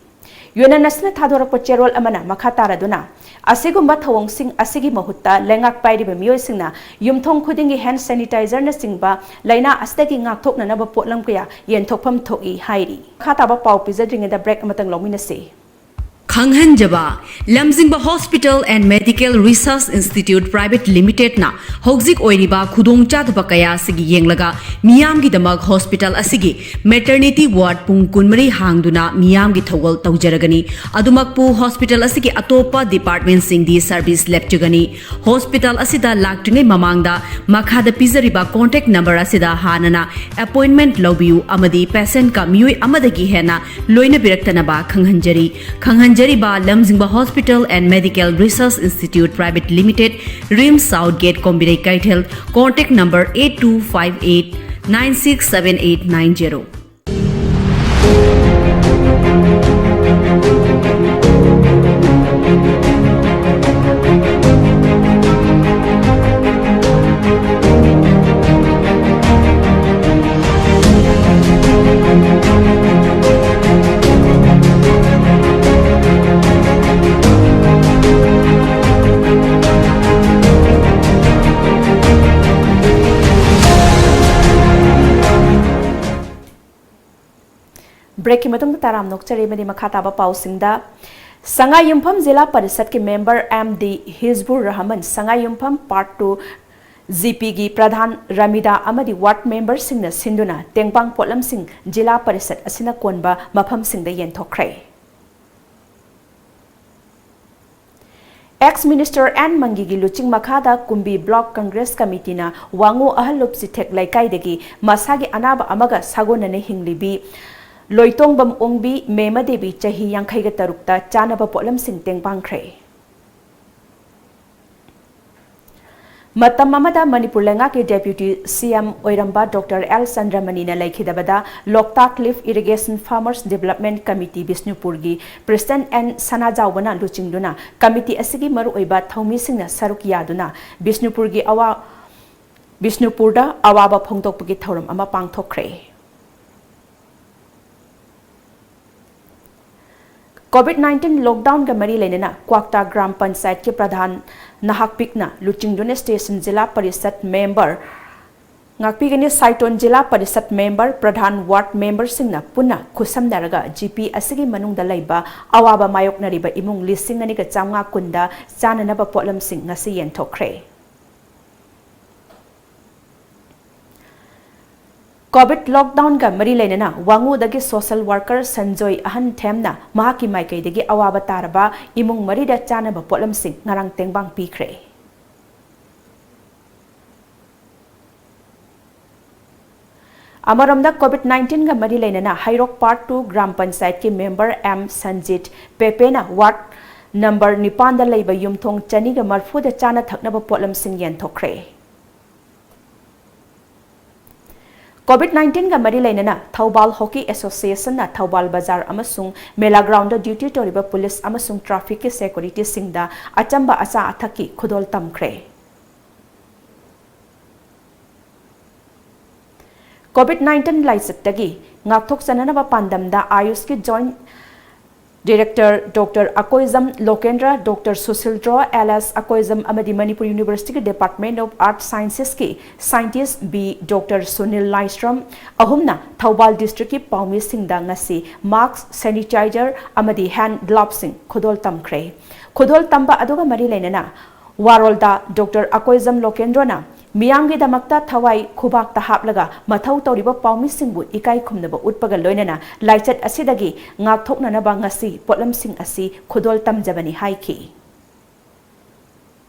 Union ꯑꯁꯤꯅ ꯊꯥꯗꯣꯔꯛꯄ ꯆꯦꯔꯣꯜ ꯑꯃꯅ ꯃꯈꯥ ꯇꯥꯔꯗꯨꯅ, ꯑꯁꯤꯒꯨꯝꯕ ꯊꯧꯑꯣꯡꯁꯤꯡ ꯑꯁꯤꯒꯤ ꯃꯍꯨꯠꯇ ꯂꯩꯉꯥꯛ ꯄꯥꯏꯔꯤꯕ ꯃꯤꯑꯣꯏꯁꯤꯡꯅ ꯌꯨꯝꯊꯣꯡ ꯈꯨꯗꯤꯡꯒꯤ hand sanitizerꯅꯆꯤꯡꯕ ꯂꯥꯏꯅꯥ ꯑꯁꯤꯗꯒꯤ ꯉꯥꯛꯊꯣꯛꯅꯅꯕ ꯄꯣꯠꯂꯝ ꯀꯌꯥ ꯌꯦꯟꯊꯣꯛꯐꯝ ꯊꯣꯛꯏ ꯍꯥꯏꯔꯤ꯫ ꯃꯈꯥ ꯇꯥꯕ ꯄꯥꯎ ꯄꯤꯖꯗ꯭ꯔꯤꯉꯩꯗ break ꯑꯃꯇꯪ ꯂꯧꯃꯤꯟꯅꯁꯤ꯫ ꯈꯪꯍꯟꯖꯕ, ꯂꯝꯖꯤꯡꯕ Hospital and Medical Research Institute Private Limitedꯅ ꯍꯧꯖꯤꯛ ꯑꯣꯏꯔꯤꯕ ꯈꯨꯗꯣꯡꯆꯥꯗꯕ ꯀꯌꯥ ꯑꯁꯤꯒꯤ ꯌꯦꯡꯂꯒ ꯃꯤꯌꯥꯝꯒꯤꯗꯃꯛ hospital ꯑꯁꯤꯒꯤ maternity ward ꯄꯨꯡ ꯀꯨꯟꯃꯔꯤ ꯍꯥꯡꯗꯨꯅ ꯃꯤꯌꯥꯝꯒꯤ ꯊꯧꯒꯜ ꯇꯧꯖꯔꯒꯅꯤ꯫ ꯑꯗꯨꯃꯛꯄꯨ hospital ꯑꯁꯤꯒꯤ ꯑꯇꯣꯞꯄ departmentꯁꯤꯡꯗꯤ service ꯂꯦꯞꯆꯒꯅꯤ꯫ Hospital ꯑꯁꯤꯗ ꯂꯥꯛꯇ꯭ꯔꯤꯉꯩ ꯃꯃꯥꯡꯗ ꯃꯈꯥꯗ ꯄꯤꯖꯔꯤꯕ contact number ꯑꯁꯤꯗ ꯍꯥꯟꯅꯅ appointment ꯂꯧꯕꯤꯌꯨ ꯑꯃꯗꯤ patientꯀ ꯃꯤꯑꯣꯏ ꯑꯃꯗꯒꯤ ꯍꯦꯟꯅ ꯂꯣꯏꯅꯕꯤꯔꯛꯇꯅꯕ ꯈꯪꯍꯟꯖꯔꯤ꯫ ꯈꯪꯍꯟꯖꯔꯤꯕ ꯂꯝꯖꯤꯡꯕ Hospital and Medical Research Institute Private Limited, RIMS South Gate, ꯀꯣꯝꯕꯤꯔꯩ ꯀꯩꯊꯦꯜ, contact number eight two five eight nine six seven eight nine zero꯫ Breakꯀꯤ ꯃꯇꯨꯡꯗ ꯇꯔꯥꯝꯅ ꯑꯣꯛꯆꯔꯤ꯫ ꯑꯃꯗꯤ ꯃꯈꯥ ꯇꯥꯕ ꯄꯥꯎꯁꯤꯡꯗ, ꯁꯉꯥꯏꯌꯨꯝꯐꯝ ꯖꯤꯂꯥ ꯄꯔꯤꯁꯠꯀꯤ member M D ꯍꯤꯖꯕꯨꯔ ꯔꯍꯃꯟ, ꯁꯉꯥꯏꯌꯨꯝꯐꯝ Part Two G Pꯒꯤ ꯄ꯭ꯔꯙꯥꯟ ꯔꯃꯤꯗꯥ ꯑꯃꯗꯤ ward memberꯁꯤꯡꯅ ꯁꯤꯟꯗꯨꯅ ꯇꯦꯡꯕꯥꯡ ꯄꯣꯠꯂꯝꯁꯤꯡ ꯖꯤꯂꯥ ꯄꯔꯤꯁꯠ ꯑꯁꯤꯅ ꯀꯣꯟꯕ ꯃꯐꯝꯁꯤꯡꯗ ꯌꯦꯟꯊꯣꯛꯈ꯭ꯔꯦ꯫ Ex Minister ꯑꯦꯟ ꯃꯪꯒꯤꯒꯤ ꯂꯨꯆꯤꯡ ꯃꯈꯥꯗ ꯀꯨꯝꯕꯤ Block Congress Committeeꯅ ꯋꯥꯉꯨ ꯑꯍꯜꯂꯨꯞ ꯆꯤꯊꯦꯛ ꯂꯩꯀꯥꯏꯗꯒꯤ ꯃꯁꯥꯒꯤ ꯑꯅꯥꯕ ꯑꯃꯒ ꯁꯥꯒꯣꯟꯅꯅ ꯍꯤꯡꯂꯤꯕꯤ ꯂꯣꯏꯇꯣꯡꯕꯝ ꯑꯣꯡꯕꯤ ꯃꯦꯃ ꯗꯦꯕꯤ, ꯆꯍꯤ ꯌꯥꯡꯈꯩꯒ ꯇꯔꯨꯛꯇ ꯆꯥꯅꯕ ꯄꯣꯠꯂꯝꯁꯤꯡ ꯇꯦꯡꯕꯥꯡꯈ꯭ꯔꯦ꯫ ꯃꯇꯝ ꯑꯃꯗ ꯃꯅꯤꯄꯨꯔ ꯂꯩꯉꯥꯛꯀꯤ Deputy C M ꯑꯣꯏꯔꯝꯕ Doctor L ꯆꯟꯗ꯭ꯔꯃꯅꯤꯅ ꯂꯩꯈꯤꯗꯕꯗ Loktak Lift Irrigation Farmers Development Committee ꯕꯤꯁꯅꯨꯄꯨꯔꯒꯤ President ꯑꯦꯟ ꯁꯅꯥꯖꯥꯎꯕꯅ ꯂꯨꯆꯤꯡꯗꯨꯅ committee ꯑꯁꯤꯒꯤ ꯃꯔꯨꯑꯣꯏꯕ ꯊꯧꯃꯤꯁꯤꯡꯅ ꯁꯔꯨꯛ ꯌꯥꯗꯨꯅ ꯕꯤꯁꯅꯨꯄꯨꯔꯒꯤ ꯑꯋꯥ-, ꯕꯤꯁꯅꯨꯄꯨꯔꯗ ꯑꯋꯥꯕ ꯐꯣꯡꯗꯣꯛꯄꯒꯤ ꯊꯧꯔꯝ ꯑꯃ ꯄꯥꯡꯊꯣꯛꯈ꯭ꯔꯦ꯫ COVID nineteen lockdownꯒ ꯃꯔꯤ ꯂꯩꯅꯅ ꯀ꯭ꯋꯥꯛꯇꯥ ꯒ꯭ꯔꯥꯝ ꯄꯟꯆꯥꯌꯠꯀꯤ ꯄ꯭ꯔꯙꯥꯟ ꯅꯍꯥꯛꯄꯤꯛꯅ ꯂꯨꯆꯤꯡꯗꯨꯅ station ꯖꯤꯂꯥ ꯄꯔꯤꯁꯠ member, ꯉꯥꯛꯄꯤꯒꯅꯤ, ꯁꯥꯏꯇꯣꯟ ꯖꯤꯂꯥ ꯄꯔꯤꯁꯠ member, ꯄ꯭ꯔꯙꯥꯟ, ward memberꯁꯤꯡꯅ ꯄꯨꯟꯅ ꯈꯨꯠꯁꯝꯅꯔꯒ G P ꯑꯁꯤꯒꯤ ꯃꯅꯨꯡꯗ ꯂꯩꯕ ꯑꯋꯥꯕ ꯃꯥꯌꯣꯛꯅꯔꯤꯕ ꯏꯃꯨꯡ ꯂꯤꯁꯤꯡ ꯑꯅꯤꯒ ꯆꯥꯝꯃꯉꯥ ꯀꯨꯟꯗ ꯆꯥꯅꯅꯕ ꯄꯣꯠꯂꯝꯁꯤꯡ ꯉꯁꯤ ꯌꯦꯟꯊꯣꯛꯈ꯭ꯔꯦ꯫ COVID lockdownꯒ ꯃꯔꯤ ꯂꯩꯅꯅ ꯋꯥꯉꯨꯗꯒꯤ social worker ꯁꯟꯖꯣꯏ ꯑꯍꯟ ꯊꯦꯝꯅ ꯃꯍꯥꯛꯀꯤ ꯃꯥꯏꯀꯩꯗꯒꯤ ꯑꯋꯥꯕ ꯇꯥꯔꯕ ꯏꯃꯨꯡ ꯃꯔꯤꯗ ꯆꯥꯅꯕ ꯄꯣꯠꯂꯝꯁꯤꯡ ꯉꯔꯥꯡ ꯇꯦꯡꯕꯥꯡ ꯄꯤꯈ꯭ꯔꯦ꯫ ꯑꯃꯔꯣꯝꯗ COVID nineteenꯒ ꯃꯔꯤ ꯂꯩꯅꯅ ꯍꯩꯔꯣꯛ Part Two ꯒ꯭ꯔꯥꯝ ꯄꯟꯆꯥꯌꯠꯀꯤ member M ꯁꯟꯖꯤꯠ ꯄꯦꯄꯦꯅ ward number ꯅꯤꯄꯥꯟꯗ ꯂꯩꯕ ꯌꯨꯝꯊꯣꯡ ꯆꯅꯤꯒ ꯃꯔꯐꯨꯗ ꯆꯥꯅ ꯊꯛꯅꯕ ꯄꯣꯠꯂꯝꯁꯤꯡ ꯌꯦꯟꯊꯣꯛꯈ꯭ꯔꯦ꯫ COVID nineteenꯒ ꯃꯔꯤ ꯂꯩꯅꯅ ꯊꯧꯕꯥꯜ Hockey Associationꯅ ꯊꯧꯕꯥꯜ ꯕꯖꯥꯔ ꯑꯃꯁꯨꯡ ꯃꯦꯂꯥ groundꯗ duty ꯇꯧꯔꯤꯕ police ꯑꯃꯁꯨꯡ trafficꯀꯤ securityꯁꯤꯡꯗ ꯑꯆꯝꯕ ꯑꯆꯥ ꯑꯊꯛꯀꯤ ꯈꯨꯗꯣꯜ ꯇꯝꯈ꯭ꯔꯦ꯫ COVID nineteen ꯂꯥꯏꯆꯠꯇꯒꯤ ꯉꯥꯛꯊꯣꯛꯆꯅꯅꯕ ꯄꯥꯟꯗꯝꯗ ꯑꯥꯌꯨꯁꯀꯤ joint Director Doctor Akoijam Lokendra, Doctor Sushil Dro, L S Akoijam ꯑꯃꯗꯤ ꯃꯅꯤꯄꯨꯔ University ꯒꯤ Department of Earth Sciences ꯀꯤ Scientist B Doctor Sunil Laistrom ꯑꯍꯨꯝꯅ ꯊꯧꯕꯥꯜ district ꯀꯤ ꯄꯥꯎꯃꯤꯁꯤꯡꯗ ꯉꯁꯤ mask, sanitizer ꯑꯃꯗꯤ hand gloves ꯁꯤꯡ ꯈꯨꯗꯣꯜ ꯇꯝꯈ꯭ꯔꯦ꯫ ꯈꯨꯗꯣꯜ ꯇꯝꯕ ꯑꯗꯨꯒ ꯃꯔꯤ ꯂꯩꯅꯅ ꯋꯥꯔꯣꯜꯗ Doctor Akoijam Lokendra ꯅ ꯃꯤꯌꯥꯝꯒꯤꯗꯃꯛꯇ ꯊꯋꯥꯏ ꯈꯨꯕꯥꯛꯇ ꯍꯥꯞꯂꯒ ꯃꯊꯧ ꯇꯧꯔꯤꯕ ꯄꯥꯎꯃꯤꯁꯤꯡꯕꯨ ꯏꯀꯥꯏ ꯈꯨꯝꯅꯕ ꯎꯠꯄꯒ ꯂꯣꯏꯅꯅ ꯂꯥꯏꯆꯠ ꯑꯁꯤꯗꯒꯤ ꯉꯥꯛꯊꯣꯛꯅꯅꯕ ꯉꯁꯤ ꯄꯣꯠꯂꯝꯁꯤꯡ ꯑꯁꯤ ꯈꯨꯗꯣꯜ ꯇꯝꯖꯕꯅꯤ ꯍꯥꯏꯈꯤ꯫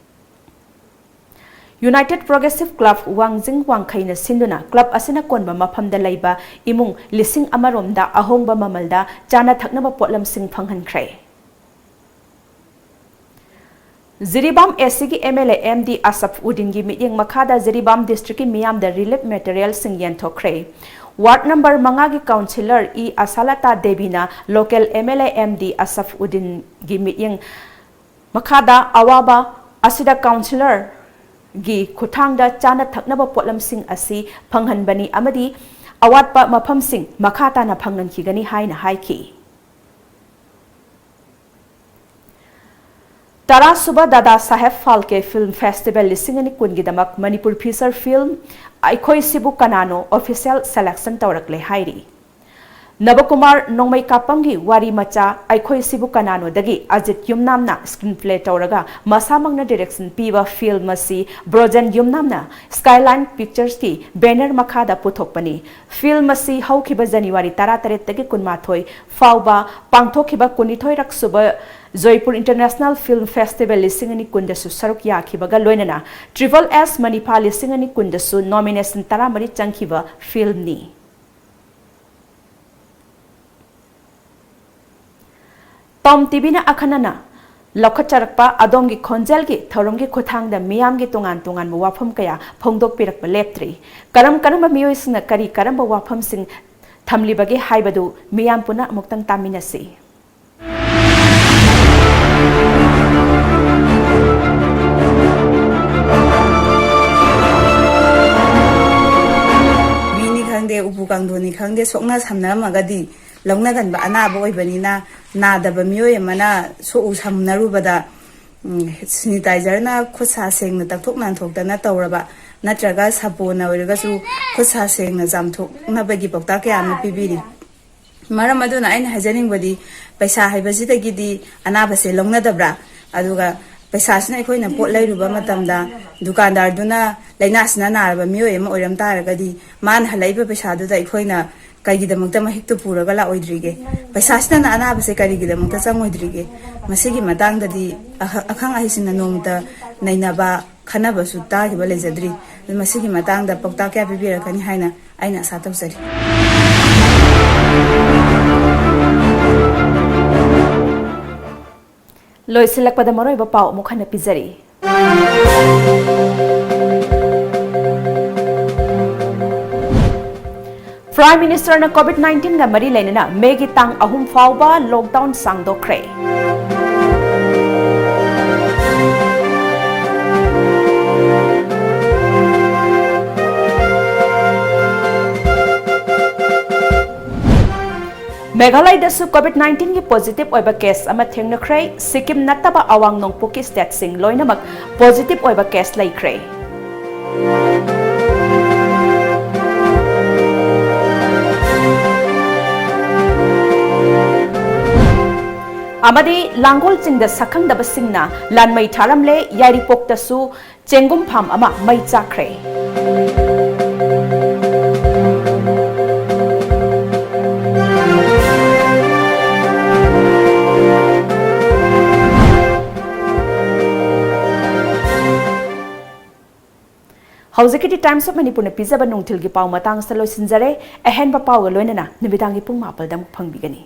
United Progressive Club ꯋꯥꯡꯖꯤꯡ ꯋꯥꯡꯈꯩꯅ ꯁꯤꯟꯗꯨꯅ club ꯑꯁꯤꯅ ꯀꯣꯟꯕ ꯃꯐꯝꯗ ꯂꯩꯕ ꯏꯃꯨꯡ ꯂꯤꯁꯤꯡ ꯑꯃ ꯔꯣꯝꯗ ꯑꯍꯣꯡꯕ ꯃꯃꯜꯗ ꯆꯥꯅ ꯊꯛꯅꯕ ꯄꯣꯠꯂꯝꯁꯤꯡ ꯐꯪꯍꯟꯈ꯭ꯔꯦ꯫ ꯖꯤꯔꯤꯕꯥꯝ AC ꯒꯤ MLA MD ꯑꯁꯐ ꯎꯗꯤꯟꯒꯤ ꯃꯤꯠꯌꯦꯡ ꯃꯈꯥꯗ ꯖꯤꯔꯤꯕꯥꯝ district ꯀꯤ ꯃꯤꯌꯥꯝꯗ relief material ꯁꯤꯡ ꯌꯦꯟꯊꯣꯛꯈ꯭ꯔꯦ꯫ Ward number ꯃꯉꯥꯒꯤ councillor E ꯑꯁꯥꯂꯇꯥ ꯗꯦꯕꯤꯅ local MLA MD Asaf ꯎꯗꯤꯟꯒꯤ ꯃꯤꯠꯌꯦꯡ ꯃꯈꯥꯗ ꯑꯋꯥꯕ ꯑꯁꯤꯗ councillor ꯒꯤ ꯈꯨꯠꯊꯥꯡꯗ ꯆꯥꯅ ꯊꯛꯅꯕ ꯄꯣꯠꯂꯝꯁꯤꯡ ꯑꯁꯤ ꯐꯪꯍꯟꯕꯅꯤ ꯑꯃꯗꯤ ꯑꯋꯥꯠꯄ ꯃꯐꯝꯁꯤꯡ ꯃꯈꯥ ꯇꯥꯅ ꯐꯪꯍꯟꯈꯤꯒꯅꯤ ꯍꯥꯏꯅ ꯍꯥꯏꯈꯤ꯫ ꯇꯔꯥꯁꯨꯕ ꯗꯥꯗꯥ ꯁꯥꯍꯦꯕ ꯐꯥꯜꯀꯦ Film Festival ꯂꯤꯁꯤꯡ ꯑꯅꯤ ꯀꯨꯟꯒꯤꯗꯃꯛ ꯃꯅꯤꯄꯨꯔ feature film ꯑꯩꯈꯣꯏ ꯁꯤꯕꯨ ꯀꯅꯥꯅꯣ official selection ꯇꯧꯔꯛꯂꯦ ꯍꯥꯏꯔꯤ꯫ ꯅꯕꯀꯨꯃꯥꯔ ꯅꯣꯡꯃꯩ ꯀꯥꯞꯄꯝꯒꯤ ꯋꯥꯔꯤ ꯃꯆꯥ ꯑꯩꯈꯣꯏ ꯁꯤꯕꯨ ꯀꯅꯥꯅꯣꯗꯒꯤ ꯑꯖꯤꯠ ꯌꯨꯝꯅꯥꯝꯅ screenplay ꯇꯧꯔꯒ ꯃꯁꯥꯃꯛꯅ direction ꯄꯤꯕ film ꯑꯁꯤ ꯕ꯭ꯔꯣꯖꯦꯟ ꯌꯨꯝꯅꯥꯝꯅ Skyline Pictures ꯀꯤ banner ꯃꯈꯥꯗ ꯄꯨꯊꯣꯛꯄꯅꯤ꯫ Film ꯑꯁꯤ ꯍꯧꯈꯤꯕ January ꯇꯔꯥꯇꯔꯦꯠꯇꯒꯤ ꯀꯨꯟꯃꯥꯊꯣꯏ ꯐꯥꯎꯕ ꯄꯥꯡꯊꯣꯛꯈꯤꯕ ꯀꯨꯟꯅꯤꯊꯣꯏꯔꯛ ꯁꯨꯕ Jaipur International Film Festival ꯂꯤꯁꯤꯡ ꯑꯅꯤ ꯀꯨꯟꯗꯁꯨ ꯁꯔꯨꯛ ꯌꯥꯈꯤꯕꯒ ꯂꯣꯏꯅꯅ Triple S ꯃꯅꯤꯄꯥ ꯂꯤꯁꯤꯡ ꯑꯅꯤ ꯀꯨꯟꯗꯁꯨ nomination ꯇꯔꯥꯃꯔꯤ ꯆꯪꯈꯤꯕ film ꯅꯤ꯫ ꯇꯣꯝ ꯇꯤꯚꯤꯅ ꯑꯈꯟꯅꯅ ꯂꯧꯈꯠꯆꯔꯛꯄ ꯑꯗꯣꯝꯒꯤ ꯈꯣꯟꯖꯦꯜꯒꯤ ꯊꯧꯔꯝꯒꯤ ꯈꯨꯠꯊꯥꯡꯗ ꯃꯤꯌꯥꯝꯒꯤ ꯇꯣꯉꯥꯟ ꯇꯣꯉꯥꯟꯕ ꯋꯥꯐꯝ ꯀꯌꯥ ꯐꯣꯡꯗꯣꯛꯄꯤꯔꯛꯄ ꯂꯦꯞꯇ꯭ꯔꯤ꯫ ꯀꯔꯝ ꯀꯔꯝꯕ ꯃꯤꯑꯣꯏꯁꯤꯡꯅ ꯀꯔꯤ ꯀꯔꯝꯕ ꯋꯥꯐꯝꯁꯤꯡ ꯊꯝꯂꯤꯕꯒꯦ ꯍꯥꯏꯕꯗꯨ ꯃꯤꯌꯥꯝ ꯄꯨꯟꯅ ꯑꯃꯨꯛꯇꯪ ꯇꯥꯃꯤꯟꯅꯁꯤ꯫ ꯃꯤꯅꯤ ꯈꯪꯗꯦ, ꯎꯄꯨ ꯀꯥꯡꯊꯣꯟꯅꯤ ꯈꯪꯗꯦ, ꯁꯣꯛꯅ ꯁꯝꯅꯔꯝꯃꯒꯗꯤ ꯂꯧꯅꯒꯟꯕ ꯑꯅꯥꯕ ꯑꯣꯏꯕꯅꯤꯅ, ꯅꯥꯗꯕ ꯃꯤꯑꯣꯏ ꯑꯃꯅ ꯁꯣꯛꯎ ꯁꯝꯅꯔꯨꯕꯗ, ꯎꯝ, ꯁꯦꯅꯤꯇꯥꯏꯖꯔꯅ ꯈꯨꯠ ꯁꯥ ꯁꯦꯡꯅ ꯇꯛꯊꯣꯛ ꯅꯥꯟꯊꯣꯛꯇꯅ ꯇꯧꯔꯕ, ꯅꯠꯇ꯭ꯔꯒ ꯁꯥꯄꯣꯟꯅ ꯑꯣꯏꯔꯒꯁꯨ ꯈꯨꯠ ꯁꯥ ꯁꯦꯡꯅ ꯆꯥꯝꯊꯣꯛꯅꯕꯒꯤ ꯄꯥꯎꯇꯥꯛ ꯀꯌꯥ ꯑꯃ ꯄꯤꯕꯤꯔꯤ꯫ ꯃꯔꯝ ꯑꯗꯨꯅ ꯑꯩꯅ ꯍꯥꯏꯖꯅꯤꯡꯕꯗꯤ, ꯄꯩꯁꯥ ꯍꯥꯏꯕꯁꯤꯗꯒꯤꯗꯤ ꯑꯅꯥꯕꯁꯦ ꯂꯧꯅꯗꯕ꯭ꯔꯥ? ꯑꯗꯨꯒ ꯄꯩꯁꯥꯁꯤꯅ ꯑꯩꯈꯣꯏꯅ ꯄꯣꯠ ꯂꯩꯔꯨꯕ ꯃꯇꯝꯗ, ꯗꯨꯀꯥꯟꯗꯥꯔꯗꯨꯅ ꯂꯥꯏꯅꯥꯁꯤꯅ ꯅꯥꯔꯕ ꯃꯤꯑꯣꯏ ꯑꯃ ꯑꯣꯏꯔꯝ ꯇꯥꯔꯒꯗꯤ, ꯃꯥꯅ ꯍꯜꯂꯛꯏꯕ ꯄꯩꯁꯥꯗꯨꯗ ꯑꯩꯈꯣꯏꯅ ꯀꯩꯒꯤꯗꯃꯛꯇ ꯃꯍꯤꯛꯇꯨ ꯄꯨꯔꯒ ꯂꯥꯛꯑꯣꯏꯗ꯭ꯔꯤꯒꯦ? ꯄꯩꯁꯥꯁꯤꯗꯅ ꯑꯅꯥꯕꯁꯦ ꯀꯔꯤꯒꯤꯗꯃꯛꯇ ꯆꯪꯉꯣꯏꯗ꯭ꯔꯤꯒꯦ? ꯃꯁꯤꯒꯤ ꯃꯇꯥꯡꯗꯗꯤ ꯑꯈ-, ꯑꯈꯪ ꯑꯍꯩꯁꯤꯡꯅ ꯅꯣꯡꯃꯇ ꯅꯩꯅꯕ, ꯈꯟꯅꯕꯁꯨ ꯇꯥꯈꯤꯕ ꯂꯩꯖꯗ꯭ꯔꯤ꯫ ꯑꯗꯨ ꯃꯁꯤꯒꯤ ꯃꯇꯥꯡꯗ ꯄꯥꯎꯇꯥꯛ ꯀꯌꯥ ꯄꯤꯕꯤꯔꯛꯀꯅꯤ ꯍꯥꯏꯅ ꯑꯩꯅ ꯑꯥꯁꯥ ꯇꯧꯖꯔꯤ꯫ ꯂꯣꯏꯁꯤꯜꯂꯛꯄꯗ ꯃꯔꯨꯑꯣꯏꯕ ꯄꯥꯎ ꯑꯃꯨꯛ ꯍꯟꯅ ꯄꯤꯖꯔꯤ꯫ Prime Ministerꯅ COVID nineteen ꯒ ꯃꯔꯤ ꯂꯩꯅꯅ ꯃꯦꯒꯤ ꯇꯥꯡ ꯑꯍꯨꯝ ꯐꯥꯎꯕ lockdown ꯁꯥꯡꯗꯣꯛꯈ꯭ꯔꯦ꯫ ꯃꯦꯘꯥꯂꯌꯗꯁꯨ COVID nineteen ꯒꯤ positive ꯑꯣꯏꯕ case ꯑꯃ ꯊꯦꯡꯅꯈ꯭ꯔꯦ꯫ ꯁꯤꯛꯀꯤꯝ ꯅꯠꯇꯕ ꯑꯋꯥꯡ ꯅꯣꯡꯄꯣꯛꯀꯤ stateꯁꯤꯡ ꯂꯣꯏꯅꯃꯛ positive ꯑꯣꯏꯕ case ꯂꯩꯈ꯭ꯔꯦ꯫ ꯑꯃꯗꯤ ꯂꯥꯡꯒꯣꯜ ꯆꯤꯡꯗ ꯁꯛꯈꯪꯗꯕꯁꯤꯡꯅ ꯂꯥꯟꯃꯩ ꯊꯥꯔꯝꯂꯦ꯫ ꯌꯥꯏꯔꯤꯄꯣꯛꯇꯁꯨ ꯆꯦꯡꯒꯨꯝ farm ꯑꯃ ꯃꯩ ꯆꯥꯛꯈ꯭ꯔꯦ꯫ ꯍꯧꯖꯤꯛꯀꯤꯗꯤ Times of Manipurꯅ ꯄꯤꯖꯕ ꯅꯨꯡꯊꯤꯜꯒꯤ ꯄꯥꯎ ꯃꯇꯥꯡ ꯑꯁꯤꯗ ꯂꯣꯏꯁꯤꯟꯖꯔꯦ꯫ ꯑꯍꯦꯟꯕ ꯄꯥꯎꯒ ꯂꯣꯏꯅꯅ ꯅꯨꯃꯤꯗꯥꯡꯒꯤ ꯄꯨꯡ ꯃꯥꯄꯜꯗ ꯑꯃꯨꯛ ꯐꯪꯕꯤꯒꯅꯤ꯫